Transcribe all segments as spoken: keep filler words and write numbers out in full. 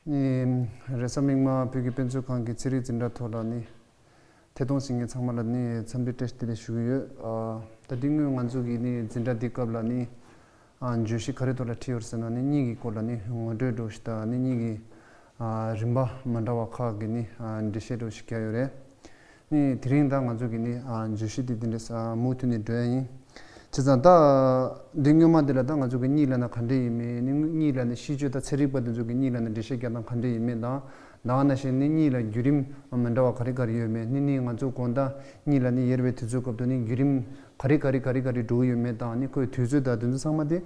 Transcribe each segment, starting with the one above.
ནི་རེས་གཟའ་མིག་དམར་བོད་ཀྱི་དཔེ་མཛོད་ཁང་གི་ཚན་རིག་འཛིན་གྲྭ་ཐོག་ལ་ནི་ཐད་གཏོང་བྱེད་མཁན་ཚང་མ་ལ་ནི་འཚམས་འདྲི་བཀྲ་ཤིས་བདེ་ལེགས་ཞུ་གི་ཡོད། ཨ། ད་དེ་སྔོན་ང་ཚོ་གི་ནི་འཛིན་གྲྭ་འདི་སྐབས་ལ་ནི་ཨ་བརྗོད་གཞི་ག་རེ་ཐོག་ལ་ཁྲིད་ཡོད་ཟེར་ན་ནི་གཉིད་ཀྱི་སྐོར་ལ་ནི་ངོ་སྤྲོད་འདྲ་ཞིག་དང་ནི་གཉིད་ཀྱི་ཨ་རིམ་པ་མི་འདྲ་བ་ཁག་གི་ནི་ཨ་འགྲེལ་བཤད་འདྲ་ཞིག་བརྒྱབ་ཡོད་རེད། ནི་དེ་རིང་ད་ང་ཚོ་གི་ནི་ཨ་བརྗོད་གཞི་དེ་འདི་འདྲ་ས་མུ་མཐུད་ནས་འགྲོ་ཡ་ཡིན། བྱས་ཙང་ད་འདི་སྔོན་མ་འདི་ལ་ད་ང་ཚོ་གི་གཉིད་ལབ་ན་ག་འདྲ་ཡིན་མིན་ནི་གཉིད་ལབ་ན་ཤེས་བརྗོད་ད་ཚན་རིག་པ་འདི་ཚོ་གི་གཉིད་ལབ་ན་འགྲེལ་བཤད་རྒྱག་སྟངས་ག་འདྲ་ཡིན་མིན་དང་། ད་ག་ནང་བཞིན་ནི་གཉིད་ལ་བརྒྱུད་རིམ་མི་འདྲ་བ་ག་རེ་ག་རེ་ཡོད་མེད་ནི་ནི་ང་ཚོ་དགོང་དག་གཉིད་ལ་ནི་ཡེར་བའི་དུས་ཚོད་སྐབས་དུ་ནི་བརྒྱུད་རིམ་ག་རེ་ག་རེ་ག་རེ་ག་རེ་འགྲོ་གི་ཡོད་མེད་དང་ནི་ཁོའི་དུས་ཚོད་དང་དེ་ཚོ་ཚང་མ་དེ་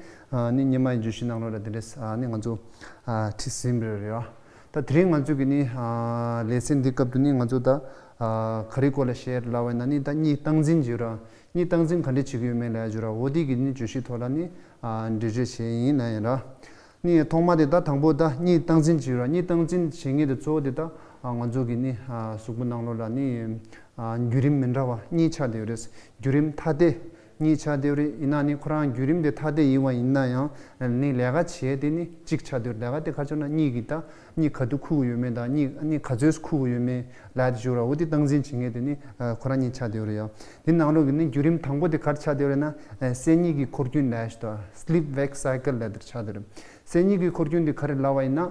ནི་ཉི་མ་ཡི་བརྗོད་གཞི་ནང་ལོགས་ལ་དེ་འདྲ་ནི་ང་ཚོ་ཁྲིད་ཟིན་པ་རེད། ད་དེ་རིང་ང་ཚོ་གི་ནི་ལེ་ཚན་འདི་སྐབས་དུ་ནི་ང་ཚོ་ད་ག་རེ་སྐོར་ལ་བཤད་ལབ་པ་ཡིན་ན་ནི་ད་གཉིད་སྟངས་འཛིན་བྱེད་ར་གཉིད་སྟངས་འཛིན་ག་འདྲ་བྱེད་ཀྱི་ཡོད་མེད་ལབ་ཡ་བརྗོད་ར་འོ་དེ་གི་ནི་བརྗོད་གཞི་ཐོག་ལ་ནི་འགྲེལ་བརྗོད་བྱས་ཡིན་ལབ་ཡིན་ར། ནི་ཐོག་མ་དེ་ད་དང་པོ་ད་གཉིད་སྟངས་འཛིན་བྱེད་ར་གཉིད་སྟངས་འཛིན་བྱེད་མཁན་དེ་གཙོ་བོ་དེ་ད་ང་ཚོ་གི་ནི་གཟུགས་པོ་ནང་ལོགས་ལ་ནི་བརྒྱུད་རིམ་མི་འདྲ་བ་གཉིས་ཆགས་བསྡད་ཡོད་རེད། བརྒྱུད་རིམ་ཐ་དད་གཉིས་ཆགས་བསྡད་ཡོད་རེད། ཡིན་ན་ནི་ཁོ་རང་བརྒྱུད་རིམ་དེ་ཐ་དད་ཡིན་པ་ཡིན་ན་ཡང་ནི་ལས་ཀ་བྱེད་དེ་ནི་གཅིག་ཆགས་བསྡད་ཡོད་རེད། ལས་ཀ་དེ་ག་རེ་ཟེར་ན་གཉིད་ཀྱི་ད་གཉིད་ག་དུས་ཁུག་གི་ཡོད་མེད་དང་གཉིད་གཉིད་ག་ཚོད་ཁུག་གི་ཡོད་མེད་ལབ་དེ་བྱེད་ར་འོ་དེ་སྟངས་འཛིན་བྱེད་མཁན་དེ་ནི་ཁོ་རང་གཉིས་ཆགས་བསྡད་ཡོད་རེད་ཡ། དེ་ནང་ལོགས་ཀྱི་ནི་བརྒྱུད་རིམ་དང་པོ་དེ་ག་རེ་ཆགས་བསྡད་ཡོད་རེད་ན་གསལ་གཉིད་ཀྱི་འཁོར་རྒྱུན་ལབ་ཞིག་དང་sleep wake cycle་ལབ་དེ་ཆགས་བསྡད་ཡོད་རེད། གསལ་གཉིད་ཀྱི་འཁོར་རྒྱུན་དེ་ག་རེ་ལབ་པ་ཡིན་ན།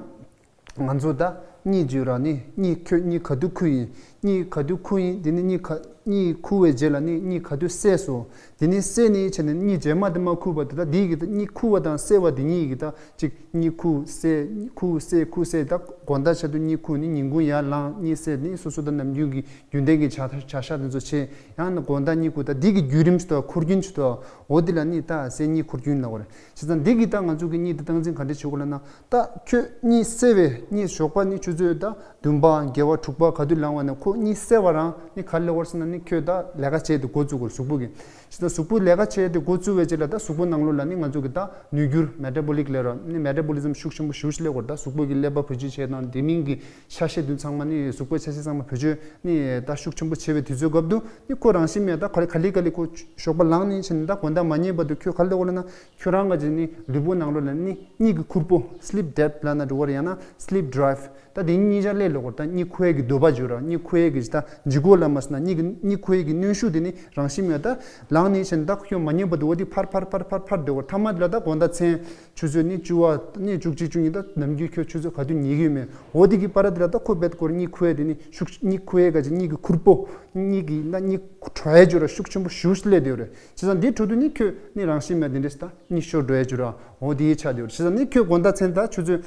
ང་ཚོ་ད་གཉིད་བརྗོད་ར་ནི་གཉིད་ཁྱོད་གཉིད་ག་དུས་ཁུག་ཡིན། གཉིད་ག་དུས་ཁུག་ཡིན། དེ་ནི་གཉིད་ག་གཉིད་ཁུག་པའི་རྗེས་ལ་ནི་གཉིད་ག་དུས་སད་སོང་། དེ་ནི་སད་ནི་བྱས་ནས་གཉིད་རྗེས་མ་དེ་མ་ཁུག་པ་དེ་ད་དེ་གི་ད་གཉིད་ཁུག་པ་དང་སད་པ་དེ་གཉིས་ཀྱི་ད་ཅིག་གཉིད་ཁུག་སད་ཁུག་སད་ཁུག་སད་ད་དགོང་དག་ཆ་དུ་གཉིད་ཁུག་ནི་ཉིན་གུང་ཡར་ལངས་གཉིད་སད་ནི་སོ་སོ་ད་ནམ་རྒྱུན་གྱི་རྒྱུན་ལྡན་གྱི་བྱ་བྱ་བཞག་དེ་ཚོ་བྱེད་ཡང་ན་དགོང་དག་གཉིད་ཁུག་ད་དེ་གི་བརྒྱུད་རིམ་ཞིག་ད་འཁོར་རྒྱུན་ཞིག་ད་འོ་དེ་ལ་ནི་ད་གསལ་གཉིད་འཁོར་རྒྱུན་ལབ་པ་རེད། བྱས་ཙང་འདི་གིས་ད་ང་ཚོ་གི་གཉིད་དེ་སྟངས་འཛིན་ག་འདྲ་བྱེད་དགོས་ལབ་ན། ད་ཁྱོད་གཉིད་སད་པའི་གཉིད་ཞོགས་པ་ནི་ཆུ་ཚོད་ད་བདུན་པ་བརྒྱད་པ་དྲུག་པ་ག་དུས་ལངས་པ་ན་ཁོ་གཉིད་སད་པ་རང་ནི་ག་ལེ་བར་སོང་ན་ནི་ཁྱོད་ད་ལས་ཀ་བྱས་ཏེ་འགོ་བཙུགས་དགོས་གཟུགས་པོ་གི། ཞེ་ད་གཟུགས་པོ་ལས་ཀ་བྱས་ཏེ་འགོ་བཙུགས་པའི་རྗེས་ལ་ད་གཟུགས་པོ་ནང་ལོགས་ལ་ནི་ང་ཚོ་གི་ད་ནུས་འགྱུར་མེ་ཊ་བོ་ལིག་ལབ་ར་ནི་མེ་ཊ་བོ་ལི་ཛམ་ཤུགས་ཆེན་པོ་ཞེ་པོ་ཅིག་སླེབས་དགོས་རེད། ད་གཟུགས་པོ་གི་ཀླད་པ་བེད་སྤྱོད་བྱས་དང་དེ་མིན་གི་ཤ་ཤེད་དེ་ཚང་མ་ནི་གཟུགས་པོའི་ཆ་ཤས་ཚང་མ་བེད་སྤྱོད་ནི་ད་ཤུགས་ཆེན་པོ་བྱས་པའི་དུས་ཚོད་སྐབས་དུ་ནི་ཁོ་རང་བཞིན་མེད་ད་ག་ལེ་ག་ལེ་ག་ལེ་ཁོ་ཞོགས་པ་ལངས་ནས་ཕྱིན་ད་དགོང་དག་མ་ཉལ་བར་དུ་ཁྱོད་ག་ལེ་འོ་ལ་ན། ཁྱོད་རང་ག་ཅིག་ནི་ལུས་པོ་ནང་ལོགས་ལ་ནི་གཉིད་ཀྱི་ཁུར་པོ་sleep debt་ལབ་ན་འགྲོ་བ་རེད། ཡང་ན་sleep drive་ད་དེ་གཉིས་ཆ་ལས་ལོག་ད་གཉིད་ཁུག་ཡས་ཀྱི་འདོད་པ་འཇུ་ར་གཉིད་ཁུག་ཡས་ཀྱི་ད་འཇུ་གོ་ལ་མ་སོང་ན་གཉིད་ཀྱི་གཉིད་ཁུག་ཡས་ཀྱི་གནོན་ཤུགས་དེ་ནི་རང་བཞིན་མེད་ད་ལངས་ནས་ཕྱིན་ད་ཁྱོད་མ་ཉལ་བར་དུ་འོ་དེ་ཕར་ཕར་ཕར་ཕར་ཕར་འགྲོ་བར་ཐ་མ་དེ་ལ་ད་དགོང་དག་མཚན་ཆུ་ཚོད་ནི་བཅུ་པ་ནི་བཅུ་གཅིག་བཅུ་གཉིས་ད་ནམ་རྒྱུན་ཁྱོད་ཆུ་ཚོད་ག་དུས་ཉལ་གི་ཡོད་མེད་འོ་དེ་གི་བར་དེ་ལ་ད་ཁོ་བེད་སྐོར་གཉིད་ཁུག་ཡས་དེ་ནི་ཤུགས་གཉིད་ཁུག་ཡས་ག་ཅིག་གཉིད་ཀྱི་ཁུར་པོ་གཉིད་ཀྱི་ད་གཉིད་ཁུག་ཡས་འཇུ་ར་ཤུགས་ཆེན་པོ་ཞེ་པོ་ཅིག་སླེབས་བསྡད་ཡོད་རེད། བྱས་ཙང་འདི་འཕྲོ་དུས་ནི་ཁྱོད་ནི་རང་བཞིན་མེད་དེ་འདྲས་ད། གཉིད་ཤོར་འགྲོ་ཡ་བྱུང་ར། འོ་དེའི་ཆ་དེ་བར་བྱས་ཙང་ནི་ཁྱོད་དགོང་དག་མཚན་ད་ཆུ་ཚོད་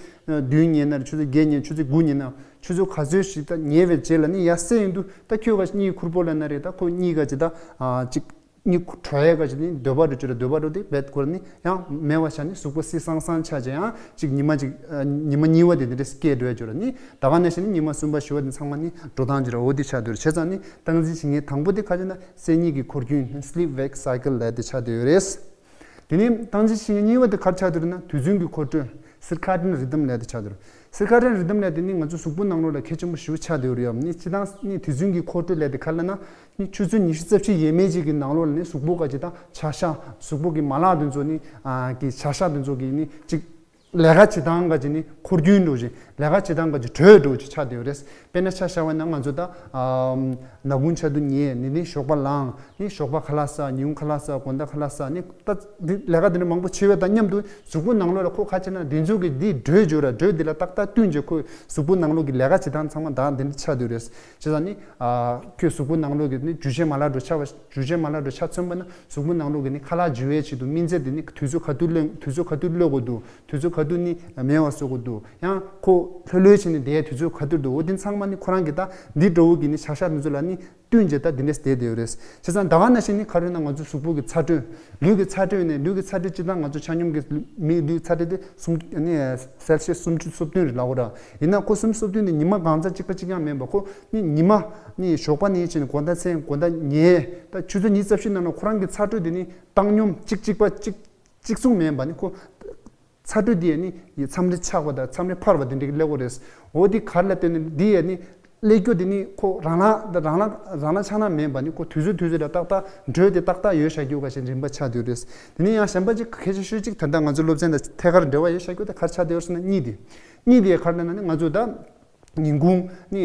བདུན་ཉལ་ན་རེད། ཆུ་ཚོད་བརྒྱད་ཉལ་ཆུ་ཚོད་དགུ་ཉལ་ན་ཆུ་ཚོད་ག་ཚོད་ཞིག་ད་ཉལ་བའི་རྗེས་ལ་ནི་ཡར་སད་ཡོང་དུས་ད་ཁྱོད་ག་གཉིད་ཁུར་པོ་ལབ་ན་རེད། ད་ཁོ་གཉིད་ག་ཅིག་ད་ཅིག་གཉིད་ཁུག་ཡ་ག་ཅིག་ནི་འདོད་པ་འགྲོ་ཅིག་ར། འདོད་པ་འགྲོ་དེ་བེད་སྐོར་ནི་ཡང་མེད་པ་ཆ་ནི་གཟུགས་པོ་སིང་སང་སང་ཆ་ཅིག་ཡང་ཅིག་ཉི་མ་ཅིག་ཉི་མ་གཉིས་པ་དེ་འདི་འདྲ་སྐྱེལ་འགྲོ་ཡ་བྱུང་ར། ནི་ད་ག་ནང་བཞིན་ནི་ཉི་མ་གསུམ་པ་བཞི་པ་དེ་ཚང་མ་ནི་འགྲོ་སྟངས་ཅིག་ར། འོ་དེ་ཆ་དེ་བར་བྱས་ཙང་ནི་སྟངས་འཛིན་བྱེད་མཁན་དང་པོ་དེ་ག་ཅིག་ན་གསལ་གཉིད་ཀྱི་འཁོར་རྒྱུན་sleep wake cycle་ལབ་དེ་ཆ་དེ་ཡོད་རེད། དེ་ནས་སྟངས་འཛིན་བྱེད་མཁན་གཉིས་པ་དེ་ག་རེ་ཆགས་འདུག་ན་དུས་རྒྱུན་གྱི་འཁོར་སྤྲོད་circadian rhythm་ལབ་དེ་ཆགས་འདུག circadian rhythm་ལབ་དེ་ནི་ང་ཚོ་གཟུགས་པོ་ནང་ལོགས་ལ་གལ་ཆེན་པོ་ཞེ་པོ་ཆགས་བསྡད་ཡོད་རེད་ཡ། ནི་སྤྱིར་བཏང་ནི་དུས་རྒྱུན་གྱི་འཁོར་སྤྲོད་ལབ་དེ་ག་རེ་ལབ་ན་ནི་ཆུ་ཚོད་ཉི་ཤུ་རྩ་བཞི་ཡས་མས་གཅིག་གི་ནང་ལོགས་ལ་ནི་གཟུགས་པོ་ག་ཅིག་དང་བྱ་གཞག་གཟུགས་པོ་གི་མ་ལག་དེ་ཚོ་ནི་ཨ་གི་བྱ་གཞག་དེ་ཚོ་གི་ནི་ཅིག་ལས་ཀ་བྱེད་སྟངས་ག་ཅིག་ནི་འཁོར་རྒྱུན་འགྲོ་བཞིན་ལས་ཀ་བྱེད་སྟངས་ག་ཅིག་བྲོས་འགྲོ་ཅིག་ཆགས་བསྡད་ཡོད་རེད། དཔེར་ན་ཆ་བཞག་པ་ན་ང་ཚོ་ད་ཨམ་ནག་ཁུང་ཆ་དུ་ཉལ་ནི་ནི་ཞོགས་པ་ལངས་ནི་ཞོགས་པ་ཁ་ལག་ཟ་ཉིན་གུང་ཁ་ལག་ཟ་དགོང་དག་ཁ་ལག་ཟ་ནི་ད་འདི་ལས་ཀ་འདི་འདྲ་མང་པོ་བྱེད་པ་དང་མཉམ་དུ་གཟུགས་པོ་ནང་ལོགས་ལ་ཁོ་ག་ཅིག་ན་འདི་ཚོ་གི་འདི་བྲོས་འགྲོ་ར། བྲོས་འདི་ལ་ཏག་ཏག་བསྟུན་བྱས་ཁོ་གཟུགས་པོ་ནང་ལོགས་ཀྱི་ལས་ཀ་བྱེད་སྟངས་ཚང་མ་ད་འདི་འདྲ་ཆགས་བསྡད་ཡོད་རེད། བྱས་ཙང་ནི་ཨ་ཁྱོད་གཟུགས་པོ་ནང་ལོགས་ཀྱི་ནི་འཇུ་བྱེད་མ་ལག་འགྲོ་ཆགས་པ། འཇུ་བྱེད་མ་ལག་འགྲོ་ཆ་མཚོན་པ་ན་གཟུགས་པོ་ནང་ལོགས་ཀྱི་ནི་ཁ་ལག་འཇུ་བའི་ཆེད་དུ་སྨིན་རྫས་དེ་ནི་དུས་ཚོད་ག་དུས་གློད་དུས་ཚོད་ག་དུས་གློད་དགོས་འདུག་དུས་ཚོད་ག་དུས་ནི་མེད་པ་བཟོ་དགོས་འདུག་ཡང་ཁོ་ལྷོད་ལྷོད་བྱས་ནས་བསྡད་དུས་ཚོད་ག་དུས་འདུག་འོ་དེ་ཚང་མ་ནི་ཁོ་རང་གི་ད་འདི་འདྲ་བོ་གི་ནི་བྱ་གཞག་དེ་ཚོ་ལ་ནི་བསྟུན་བྱས་ད་འདི་འདྲས་བསྡད་བསྡད་ཡོད་རེད། བྱས་ཙང་ད་ག་ནང་བཞིན་ནི་ག་རེ་ན་ང་ཚོ་གཟུགས་པོ་གི་ཚ་དྲོད་ལུས་ཀྱི་ཚ་དྲོད་ནས་ལུས་ཀྱི་ཚ་དྲོད་སྤྱིར་བཏང་ང་ཚོ་ཆ་སྙོམས་ཀྱི་མིའི་ལུས་ཚ་དྲོད་དེ་སུམ་ནི་སེལ་སི་ཡས་སུམ་ཅུ་སོ་བདུན་རེད་ལབ་དགོས་ར། ཡིན་ན་ཁོ་སུམ་ཅུ་སོ་བདུན་དེ་ཉི་མ་གང་ཚ་གཅིག་པ་གཅིག་རྐྱང་མིན་པ་ཁོ་ནི་ཉི་མ་ནི་ཞོགས་པ་ནས་བྱས་ནས་དགོང་དག་མཚན་དགོང་དག་ཉལ་ད་ཆུ་ཚོད་ཉི་ཤུ་རྩ་བཞི་ནང་ལ་ཁོ་རང་གི་ཚ་དྲོད་དེ་ནི་བཏང་སྙོམས་གཅིག་གཅིག་པ་གཅིག་གཅིག་མཚུངས་མིན་པ་ནི་ཁོ་ཚ་དྲོད་དེ་ཡས་ནི་མཚམས་རེ་ཆག་པ་དང་མཚམས་རེ་འཕར་བ་དེ་འདྲ་གི་སླེབས་ཀྱི་རེད། འོ་དེ་ག་རེ་ལ་བརྟེན་ནས་དེ་ཡས་ནི་སླེབས་རྒྱུ་དེ་ནི་ཁོ་རང་ལ་རང་ལ་རང་ལ་ཆགས་ན་མིན་པ་ནི་ཁོ་དུས་ཚོད་དུས་ཚོད་ལ་ཏག་ཏག་འགྲོས་དེ་ཏག་ཏག་ཡོད་བཞག་རྒྱུ་ག་ཞིག་རིམ་པ་ཆགས་བསྡད་ཡོད་རེད། དེ་ནས་ཡང་གཞན་པ་ཅིག་གལ་ཆེ་ཤོས་ཅིག་ད་ལྟ་ང་ཚོ་སློབ་ཚན་དང་ཐད་ཀར་འབྲེལ་བ་ཡོད་བཞག་རྒྱུ་དེ་ག་རེ་ཆགས་བསྡད་ཡོད་ཟེར་ན་གཉིད་དེ། གཉིད་དེ་ག་རེ་ལབ་ན་ནི་ང་ཚོ་ད་ཉིན་གུང་ནི་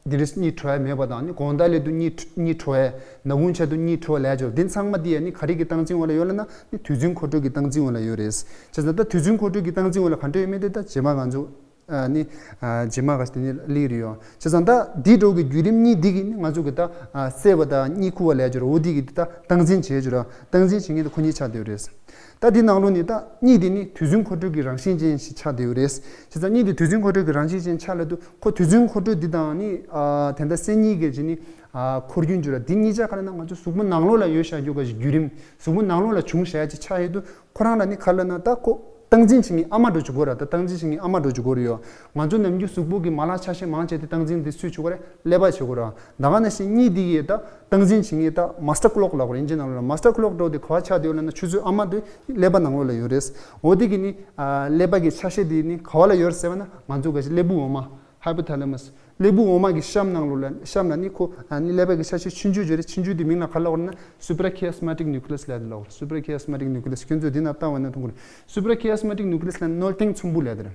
འདི་རེས་གཉིད་བྲོ་ཡ་མེད་པ་དང་ནི་དགོང་དག་སླེབས་དུས་གཉིད་གཉིད་བྲོ་ཡ། ནག་ཁུང་ཆགས་དུས་གཉིད་བྲོ་ལབ་ཡ་ཅིག་ཡོད་རེད། འདི་ཚང་མ་འདི་ཡ་ནི་ག་རེ་གི་སྟངས་འཛིན་འོག་ལ་ཡོད་ལབ་ན་ནི་དུས་རྒྱུན་མཁོ་སྤྲོད་ཀྱི་སྟངས་འཛིན་འོག་ལ་ཡོད་རེད། བྱས་ཙང་ད་དུས་རྒྱུན་མཁོ་སྤྲོད་ཀྱི་སྟངས་འཛིན་འོག་ལ་ག་འདྲ་ཡོད་མེད་དེ་ད་རྗེས་མ་ང་ཚོ་ཨ་ནི་ཨ་རྗེས་མ་ག་ཞིག་དེ་ནི་སླེབས་རེད་ཡོད། བྱས་ཙང་ད་འདི་འདྲ་བོ་གི་བརྒྱུད་རིམ་གཉིས་འདི་གིས་ནི་ང་ཚོ་གི་ད་ཨ་གསལ་བ་དང་གཉིད་ཁུག་པ་ལབ་ཡ་ཅིག་ཡོད་རེད། འོ་འདི་གི་འདི་ད་སྟངས་འཛིན་བྱེད་ཡ་ཅིག་ཡོད་རེད། སྟངས་འཛིན་བྱེད་མཁན་དེ་ཁོ་གཉིས་ཆགས་བསྡད་ཡོད་རེད། ད་འདི་ནང་ལོགས་ནས་ད་གཉིད་དེ་ནི་དུས་རྒྱུན་མཁོ་སྤྲོད་ཀྱི་རང་བཞིན་ཅན་ཞིག་ཆགས་བསྡད་ཡོད་རེད། བྱས་ཙང་གཉིད་དེ་དུས་རྒྱུན་མཁོ་སྤྲོད་ཀྱི་རང་བཞིན་ཅན་ཆགས་ལབ་དུས་ཁོ་དུས་རྒྱུན་མཁོ་སྤྲོད་འདི་དང་ནི་ཨ་དེ་འདྲ་སེམས་ཉིད་ཀྱི་ཅིག་ནི་ཨ་འཁོར་རྒྱུན་ཅིག་ཡོད་རེད། འདི་གཉིས་ཆ་ག་རེ་ན་ང་ཚོ་གཟུགས་པོ་ནང་ལོགས་ལ་ཡོད་བཞག་རྒྱུ་ག་ཞིག་བརྒྱུད་རིམ། གཟུགས་པོ་ནང་ལོགས་ལ་བྱུང་བཞག་ཡ་ཅིག་ཆགས་ཡོད་དུས་ཁོ་རང་ལ་ནི་ག་རེ་ལབ་ན་ད་ཁོ་སྟངས་འཛིན་བྱེད་མཁན་ཨ་མ་འདྲ་བོ་ཅིག་དགོས་རེད། ད་སྟངས་འཛིན་བྱེད་མཁན་ཨ་མ་འདྲ་བོ་ཅིག་དགོས་རེད་ཡོད། ང་ཚོ་ནམ་རྒྱུན་གཟུགས་པོ་གི་མ་ལག་ཆ་ཤས་མང་ཆེ་དེ་སྟངས་འཛིན་དེ་སུས་བྱེད་དགོས་རེད། ཀླད་པ་བྱེད་དགོས་རེད། ད་ག་ནང་བཞིན་གཉིད་འདི་ཡི་ད་སྟངས་འཛིན་བྱེད་མཁན་ད་master clock ལབ་དགོས་རེད། ཨིན་ཇི་ནང་ལོགས་ལ་master clock འདྲ་བོ་དེ་ག་པར་ཆགས་བསྡད་ཡོད་ལབ་ན་ཆུ་ཚོད་ཨ་མ་དེ་ཀླད་པ་ནང་ལོགས་ལ་ཡོད་རེད། འོ་དེ་གི་ནི་ཨ་ཀླད་པ་གི་ཆ་ཤས་དེ་ནི་ག་པ་ལ་ཡོད་རེད་ཟེར་བ་ན་ང་ཚོ་ག་ཞིག་ཀླད་པའི་འོ་མ། Hypothalamus། ཀླད་པའི་འོ་མ་གི་གཤམ་ནང་ལོགས་ལ་གཤམ་ལ་ནི་ཁོ་ཨ་ནི་ཀླད་པ་གི་ཆ་ཤས་ཆུང་ཆུང་ཅིག་ཡོད་རེད། ཆུང་ཆུང་དེ་མིང་ལ་ག་ལབ་དགོས་རེད་ན་suprachiasmatic nucleus ལབ་དེ་ལབ་དགོས་རེད། suprachiasmatic nucleus ཁྱོད་ཚོས་འདི་ན་ལྟ་བ་ན་མཐོང་གི་རེད། suprachiasmatic nucleus ལ་རྣོ་སྟེང་ཚོམ་བུ་ལབ་དེ་རེད།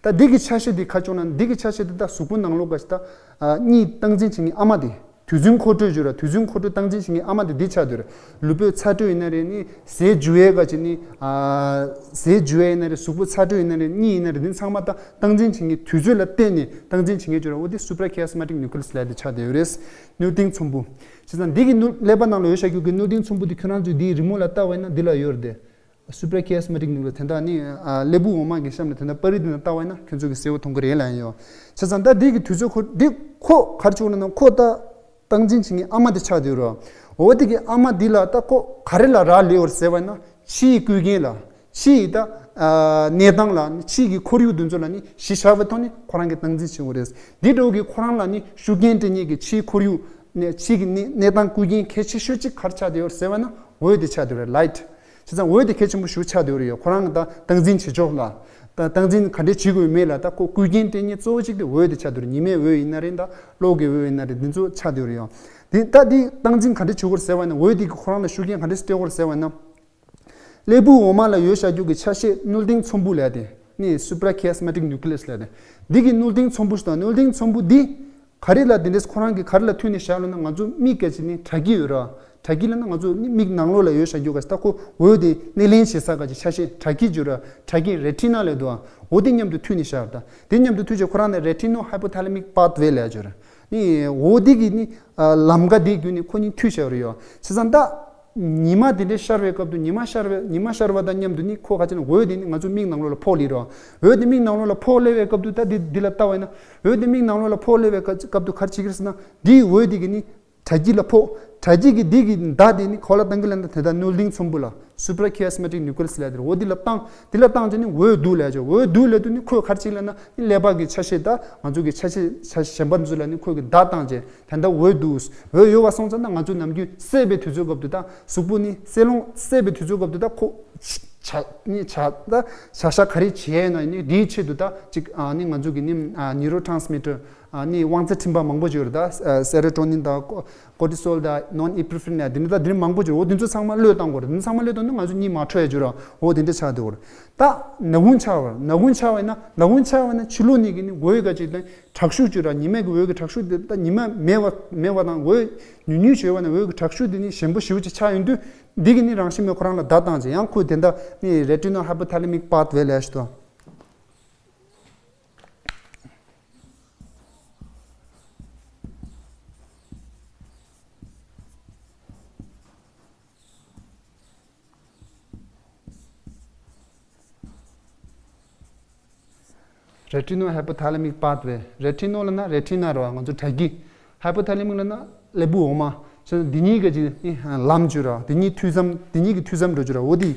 ད་འདི་གི་ཆ་ཤས་འདི་ག་བྱུང་ན་འདི་གི་ཆ་ཤས་འདི་ད་གཟུགས་པོ་ནང་ལོགས་ག་ཞིག་ད་ཨ་གཉིད་སྟངས་འཛིན་བྱེད་མཁན་ཨ་མ་དེ། དུས་རྒྱུན་མཁོ་སྤྲོད་ཅིག་ཡོད་རེད། དུས་རྒྱུན་མཁོ་སྤྲོད་སྟངས་འཛིན་བྱེད་མཁན་ཨ་མ་དེ་འདི་ཆགས་བསྡད་ཡོད་རེད། ལུས་པོའི་ཚ་དྲོད་ཡིན་ན་རེད། ནི་ཟས་འཇུ་ཡས་ག་ཅིག་ནི་ཨ་ཟས་འཇུ་ཡས་ཡིན་ན་རེད། གཟུགས་པོ་ཚ་དྲོད་ཡིན་ན་རེད། གཉིད་ཡིན་ན་རེད། འདི་ཚང་མ་ད་སྟངས་འཛིན་བྱེད་མཁན་དུས་ཚོད་ལ་བརྟེན་ནས་སྟངས་འཛིན་བྱེད་མཁན་ཅིག་ཡོད་རེད། འོ་དེ་suprachiasmatic nucleus ལབ་དེ་ཆགས་བསྡད་ཡོད་རེད། རྣོ་སྟེང་ཚོམ་བུ། བྱས་ཙང་འདི་གི་རྣོ་ཀླད་པ་ནང་ལ་ཡོད་བཞག་རྒྱུ་གི་རྣོ་སྟེང་ཚོམ་བུ་དེ་ཁྱོད་རང་ཚོས་འདིའི་རི་མོ་ལ་ལྟ་བ་ཡིན་ན་འདི་ལ་ཡོད་རེད་དེ། suprachiasmatic nucleus དེ་འདྲ་ནི་ཨ་ཀླད་པའི་འོ་མ་གི་གཤམ་ལ་དེ་འདྲ་པར་རིས་དེ་འདྲ་ལྟ་བ་ཡིན་ན་ཁྱོད་ཚོ་གི་གསལ་བོ་མཐོང་གི་རེད་ལབ་ཡིན་ཡོད། བྱས་ཙང་ད་འདི་གི་དུས་ཚོད་ཁོ་འདི་ཁོ་ག་རེ་བྱུང་ན་ན་ཁོ་ད་སྟངས་འཛིན་བྱེད་མཁན་ཨ་མ་དེ་ཆགས་བསྡད་ཡོད་རེད། འོ་དེ་གི་ཨ་མ་འདི་ལ་ད་ཁོ་ག་རེ་ལ་རག་ལས་ཡོད་རེད་ཟེར་བ་ཡིན་ན་ཕྱིའི་རྐུ་མཁན་ལ་ཕྱིའི་ད་ཨ་གནས་སྟངས་ལ་ཕྱིའི་གི་ཁོར་ཡུག་དེ་ཚོ་ལ་ནི་གཞི་བཞག་པའི་ཐོག་ནས་ཁོ་རང་གི་སྟངས་འཛིན་བྱེད་དགོས་རེད། འདི་འདྲ་བོ་གི་ཁོ་རང་ལ་ནི་ཤུགས་རྐྱེན་སྤྲད་མཁན་གི་ཕྱིའི་ཁོར་ཡུག་ནས་ཕྱིའི་གི་གནས་གནས་སྟངས་རྐུ་མཁན་གལ་ཆེ་ཤོས་གཅིག་ག་རེ་ཆགས་བསྡད་ཡོད་རེད་ཟེར་བ་ན་འོད་དེ་ཆགས་བསྡད་ཡོད་རེད། ལའིཊ། བྱས་ཙང་འོད་དེ་གལ་ཆེན་པོ་ཞིག་ཆགས་བསྡད་ཡོད་རེད་ཡོད། ཁོ་རང་གི་ད་སྟངས་འཛིན་བྱེད་ཕྱོགས་ལ། ད་སྟངས་འཛིན་ག་འདྲས་བྱེད་དགོས་མེད་ལ་ད་ཁོ་རྐུ་རྐྱེན་སྤྲད་མཁན་གཙོ་བོ་གཅིག་དེ་འོད་དེ་ཆགས་བསྡད་ཡོད་རེད། ཉི་མའི་འོད་ཡིན་ན་རེད། ད་གློག་གི་འོད་ཡིན་ན་རེད། འདི་ཚོ་ཆགས་བསྡད་ཡོད་རེད་ཡོད། དེ་ད་འདི་སྟངས་འཛིན་ག་འདྲས་བྱེད་དགོས་རེད་ཟེར་བ་ན་འོད་དེ་གི་ཁོ་རང་ལ་ཤུགས་རྐྱེན་ག་འདྲས་སྤྲད་དགོས་རེད་ཟེར་བ་ན། ཀླད་པའི་འོ་མ་ལ་ཡོད་བཞག་རྒྱུ་གི་ཆ་ཤས་རྣོ་སྟེང་ཚོམ་བུ་ལབ་དེ་ནི་suprachiasmatic nucleus ལབ་དེ། འདི་གི་རྣོ་སྟེང་ཚོམ་བུ་ཞིག་དང་རྣོ་སྟེང་ཚོམ་བུ་འདི་ག་རེ་ལ་དེ་འདྲས་ཁོ་རང་གི་ག་རེ་ལ་མཐུད་ནས་བཞག་ལབ་ན་ང་ཚོ་མིག་ག་ཅིག་ནི་དྲ་སྐྱི་ཡོད་ར། དྲ་སྐྱི་ལབ་ན་ང་ཚོ་ནི་མིག་ནང་ལོགས་ལ་ཡོད་བཞག་རྒྱུ་ག་ཞིག་ད་ཁོ་འོད་དེ་སྣེ་ལེན་བྱེད་ས་ག་ཅིག་ཆ་ཤས་དྲ་སྐྱི་བརྗོད་ར། དྲ་སྐྱི་retina ལབ་འདུག་ཨ། འོ་དེ་མཉམ་དུ་མཐུད་ནས་བཞག་ད། དེ་མཉམ་དུ་མཐུད་བྱས་ཁོ་རང་ནི་retinal hypothalamus pathway ལབ་བརྗོད་ར། ནི་འོ་དེ་གི་ནི་ལམ་ཀ་དེ་བརྒྱུད་ནས་ཁོ་གཉིས་མཐུད་བཞག་རེད་ཡོད། བྱས་ཙང་ད། ཉི་མ་དེ་འདྲའི་ཤར་བའི་སྐབས་དུ་ཉི་མ་ཤར་བའི་ཉི་མ་ཤར་བ་དང་མཉམ་དུ་ནི་ཁོ་ག་ཅི་ན་འོད་དེ་ནི་ང་ཚོ་མིག་ནང་ལོགས་ལ་ཕོག་ལེ་རོ། འོད་དེ་མིག་ནང་ལོགས་ལ་ཕོག་ལེ་བའི་སྐབས་དུ་ད་འདི་འདི་ལ་ལྟ་བ་ཡིན་ན་འོད་དེ་མིག་ནང་ལོགས་ལ་ཕོག་ལེ་བའི་སྐབས་དུ་ག་རེ་བྱེད་ཀྱི་རེད་ཟེར་ན་འདིའི་འོད་དེ་གི་ནི་དྲ་སྐྱི་ལ་ཕོག་དྲ་སྐྱི་གི་འདི་གི་མདའ་དེ་ནི་ག་པར་ལ་བཏང་གི་ལབ་ན་དེ་ལྟར་རྣོ་སྟེང་ཚོམ་བུ་ལ་suprachiasmatic nucleus ལབ་དེ་རེད། འོ་འདི་ལ་བཏང་འདི་ལ་བཏང་རྗེས་ནི་འོད་འདུག་ལབ་ཅོ། འོད་འདུག་ལབ་དུས་ནི་ཁོས་ག་རེ་བྱེད་ལབ་ན་ནི་ཀླད་པ་གི་ཆ་ཤས་དང་ང་ཚོ་གི་ཆ་ཤས་ཆ་གཞན་པ་ཚོ་ལ་ནི་ཁོས་གི་མདའ་བཏང་རྗེས། ད་ལྟ་འོད་འདུག་འོད་ཡོད་པ་སོང་ཙང་ད་ང་ཚོ་ནམ་རྒྱུན་བསད་པའི་དུས་ཚོད་སྐབས་དུ་ད་གཟུགས་པོ་ནི་བསད་ལོང་བསད་པའི་དུས་ཚོད་སྐབས་དུ་ད་ཁོ་བྱ་ནི་བྱ་ད་བྱ་ཤ་ག་རེ་བྱས་ན་ནི་དེའི་ཆེད་དུ་ད་ཅིག་ཨ་ནི་ང་ཚོ་གི་ནི་ཨ་neurotransmitter ཨ་ནི་དབང་རྩ་འཕྲིན་པ་མང་པོ་ཅིག་ཡོད་རེད། ད་serotonin དང་cortisol དང་norepinephrine ནས་དེ་ནི་ད་དེ་རིང་མང་པོ་ཅིག་ཡོད། འོ་དེ་ཚོ་ཚང་མ་གློད་བཏང་དགོས་རེད། དེ་ཚང་མ་གློད་བཏང་ན་ང་ཚོ་གཉིད་མ་འཕྲོ་ཡ་ཅིག་ར། འོ་དེ་འདྲ་ཆགས་འདུག་རེད། ད་ནག་ཁུང་ཆགས་པ་ནག་ཁུང་ཆགས་པ་ཡིན་ན་ནག་ཁུང་ཆགས་པ་ཡིན་ན་ཕྱི་ལོགས་ནས་གི་ནི་འོད་ག་ཅིག་དང་དྲག་ཤུགས་ཅིག་ར། ཉི་མ་གི་འོད་ཀྱི་དྲག་ཤུགས་དེ་ད་ཉི་མ་མེད་པ་མེད་པ་དང་འོད་ཉུང་ཉུང་ཞིག་ཡོད་པ་ན་འོད་ཀྱི་དྲག་ཤུགས་དེ་ནི་ཞན་པོ་ཞེ་པོ་ཅིག་ཆགས་ཡོང་དུས་འདི་གི་ནི་རང་བཞིན་མེད་ཁོ་རང་ལ་བརྡ་བཏང་ཅིག་ཡང་ཁོས་དེ་འདྲ་ནི་retinal hypothalamic pathway ལབ་ཞིག་དང་། Retinal hypothalamic pathway retinal ལབ་ན་retina རེད་བ། ང་ཚོ་དྲ་སྐྱི། hypothalamic ལབ་ན་ཀླད་པའི་འོ་མ། བྱས་ན་འདི་གཉིས་ཀྱི་ལམ་བརྒྱུད་ར། འདི་གཉིས་མཐུད་མཚམས་འདི་གཉིས་ཀྱི་མཐུད་མཚམས་འགྲོ་རྒྱུ་ར། འོ་དེ་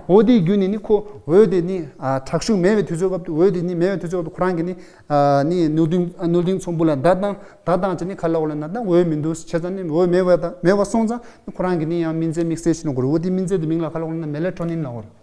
འོ་དེ་བརྒྱུད་ནས་ནི་ཁོ་འོད་དེ་ནི་དྲག་ཤུགས་མེད་པའི་དུས་ཚོད་སྐབས་དུ་འོད་དེ་ནི་མེད་པའི་དུས་ཚོད་སྐབས་དུ་ཁོ་རང་གི་ནི་ནི་རྣོ་སྟེང་རྣོ་སྟེང་ཚོམ་བུ་ལ་བརྡ་བཏང་བརྡ་བཏང་བྱས་ནི་ག་ལབ་དགོས་ལབ་ན་ད་འོད་མི་འདུག་བྱས་ཙང་ནི་འོད་མེད་པ་དང་མེད་པ་སོང་ཙང་ནི་ཁོ་རང་གི་ནི་ཡང་སྨན་རྫས་དམིགས་བསལ་ཞིག་ནི་དགོས་རེད། འོ་དེ་སྨན་རྫས་དེ་མིང་ལ་ག་ལབ་དགོས་ལབ་ན་melatonin ལབ་དགོས་རེད།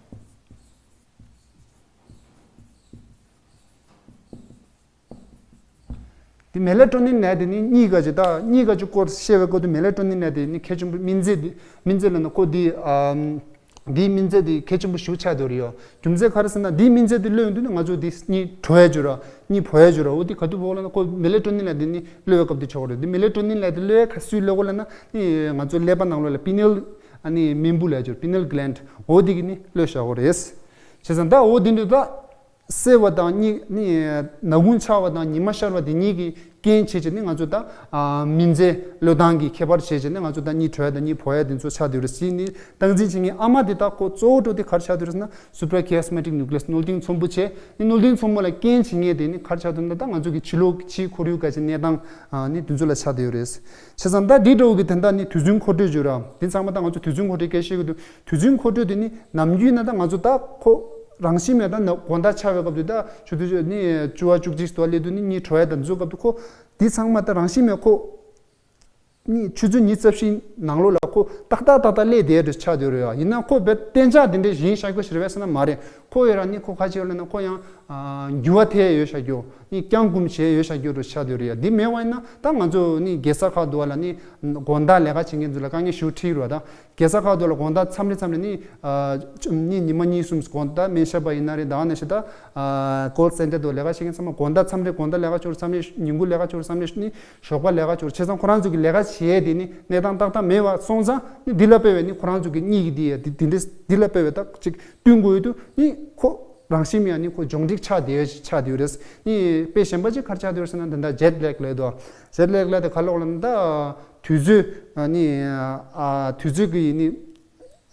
དེ་melatonin ནས་དེ་ནི་གཉིད་ག་ཅིག་ད་གཉིད་ག་ཅིག་སྐོར་བཤད་པའི་སྐོར་དུ་melatonin ནས་དེ་ནི་གལ་ཆེན་པོ་སྨན་རྫས་དེ་སྨན་རྫས་ལབ་ན་ཁོ་དེ་ཨམ་ འདིའི་སྨན་རྫས་དེ་གལ་ཆེན་པོ་ཞེ་པོ་ཆགས་བསྡད་ཡོད་རེད་ཡ། རྒྱུ་མཚན་ག་རེ་ཟེར་ན། འདིའི་སྨན་རྫས་དེ་གློད་ཡོང་དུས་ནི་ང་ཚོ་འདི་གཉིད་བྲོ་ཡ་འགྱུར་ར། གཉིད་བོར་ཡ་འགྱུར་ར། འོ་དེ་ག་དུས་བོར་ལབ་ན་ཁོ་མེ་ལེ་ཊོ་ནིན་ལབ་དེ་ནི་གློད་པའི་སྐབས་དེ་ཆགས་ཀྱི་རེད། འདི་མེ་ལེ་ཊོ་ནིན་ལབ་དེ་གློད་ཡ་ག་སུས་གློད་གོ་ལབ་ན་ནི་ང་ཚོ་ཀླད་པ་ནང་ལོགས་ལ་པི་ནེལ་ཨ་ནི་མེན་བུ་ལབ་ཡ་འགྱུར། པི་ནེལ་གི་ལན་ཌི། འོ་དེ་གིས་ནི་གློད་བཞག་གི་རེད། བྱས་ཙང་ད་འོ་དེ་འདྲ་ད། གསལ་བ་དང་གཉིད་ནི་ནག་ཁུང་ཆགས་པ་དང་ཉི་མ་ཤར་བ་དེ་གཉིས་ཀྱི་རྐྱེན་བྱས་བྱས་ནི་ང་ཚོ་ད་ཨ་སྨན་རྫས་གློད་སྟངས་ཀྱི་ཁྱད་པར་བྱས་བྱས་ནི་ང་ཚོ་ད་གཉིད་བྲོ་ཡ་དང་གཉིད་བོར་ཡ་དེ་ཚོ་ཆགས་བསྡད་ཡོད་རེད་ཟེར་ནི། སྟངས་འཛིན་བྱེད་མཁན་ཨ་མ་དེ་ད་ཁོ་གཙོ་བོ་འགྲོ་དེ་ག་རེ་ཆགས་བསྡད་ཡོད་རེད་ཟེར་ན། སུ་པ་ར་ཀི་ཡ་སི་མ་ཊིག་ནིའུ་ཀི་ལི་ཡ་སི། རྣོ་ལྡན་ཚོམ་བུ་བྱས་ནི། རྣོ་ལྡན་ཚོམ་བུ་ལ་རྐྱེན་བྱེད་མཁན་དེ་ནི་ག་རེ་ཆགས་བསྡད་ཡོད་རེད་ཟེར་ན། ད་ང་ཚོ་གི་ཕྱི་ལོགས་ཕྱིའི་ཁོར་ཡུག་ག་ཅིག་གནས་སྟངས་ཨ་ནི་དེ་ཚོ་ལ་ཆགས་བསྡད་ཡོད་རེད། བྱས་ཙང་ད་འདི་འདྲ་བོ་གི་དོན་དག་ནི་དུས་རྒྱུན་མཁོ་སྤྲོད་བརྗོད་ར། འདི་ཚང་མ་ད་ང་ཚོ་དུས་རྒྱུན་མཁོ་སྤྲོད་སྐད་བཤད་གི་འདུག་དུས་རྒྱུན་མཁོ་སྤྲོད་དེ་ནི་ནམ་རྒྱུན་ན་ད་ང་ཚོ་ད་ཁོ་རང་བཞིན་མེད་ད་ན་དགོང་དག་ཆགས་པའི་སྐབས་དུས་ད་ཆུ་ཚོད་ནི་བཅུ་པ་བཅུ་གཅིག་དུ་བ་སླེབས་དུས་ནི་གཉིད་བྲོ་ཡ་ད་འཛུགས་སྐབས་དུས་ཁོ་འདི་ཚང་མ་ད་རང་བཞིན་མེད་ཁོ་ནི་ཆུ་ཚོད་ཉི་ཤུ་རྩ་བཞིའི་ནང་ལོགས་ལ་ཁོ་ཏག་ཏག་ཏག་ཏག་སླེབས་བསྡད་འདྲ་ཆགས་བསྡད་ཡོད་རེད་ཡ། ཡིན་ན་ཁོ་བས་གཏན་འཇགས་དེ་འདྲའི་ཞིག་ཡིན་ཤག་གི་ཞིག་རེད་པས་ཟེར་ན་མ་རེད། ཁོ་ཡོད་ར་ནི་ཁོ་ཁ་ཅིག་ཡོད་ལ་ན་ཁོ་ཡང་འགྱུར་བ་ཐེབས་ཡོད་ཤག་གི། ནི་བརྐྱང་བསྐུམ་བྱས་ཡོད་ཤག་གི་འདྲ་ཆགས་བསྡད་ཡོད་རེད་ཡ། འདི་མེད་པ་ཡིན་ན་ད་ང་ཚོ་ནི་རྒྱལ་ས་ཁག་དུ་བ་ལ་ནི་དགོང་དག་ལས་ཀ་བྱེད་མཁན་ཚོ་ལ་དཀའ་ངལ་ཞེ་པོ་འཕྲད་ཀྱི་རེད་པ། ད་རྒྱལ་ས་ཁག་དུ་ལ་དགོང་དག་མཚམས་རེ་མཚམས་རེ་ནི་ཨ་ནི་ཉི་མ་གཉིས་གསུམ་དགོང་དག་སྨན་ཞབས་པ་ཡིན་ན་རེད། ད་ནང་བཞིན་ད་ཨ་ཀོལ་སེན་ཊར་དུ་ལས་ཀ་བྱེད་མཁན་ཚང་མ་དགོང་དག་མཚམས་རེ་དགོང་དག་ལས་ཀ་ཆོར་མཚམས་རེ་ཉིན་གུང་ལས་ཀ་ཆོར་མཚམས་རེ་ནི་ཞོགས་པ་ལས་ཀ་ཆོར། བྱས་ཙང་ཁོ་རང་ཚོ་གི་ལས་ཀ་བྱེད་ཡས་དེ་ནི་གནས་སྟངས་ཏག་ཏག་མེད་པ་སོང་ཙང་ནི་འདི་ལ་དཔེ་བས་ནི་ཁོ་རང་ཚོ་གི་གཉིད་ཀྱི་དེ་ཡ་དེ་དེ་འདྲས་འདི་ལ་དཔེ་བས་ད་ཅིག་བསྟུན་དགོས་ཡོད་དུས་ནི་ཁོ་རང་བཞིན་མེད་ཡ་ནི་ཁོ་འཇོང་འགྲིག་ཆགས་བསྡད་ཆགས་བསྡད་ཡོད་རེད། ནི་དཔེ་གཞན་པ་ཅིག་ག་རེ་ཆགས་བསྡད་ཡོད་རེད་ཟེར་ན། ད་ལྟ་ཇེཊ་ལེག་ལབ་འདུག་ཇེཊ་ལེག་ལབ་དེ་ག་ལོག་ལ་ནི་ད་དུས་ཚོད་ནི་ཨ་དུས་ཚོད་ཀྱི་ནི་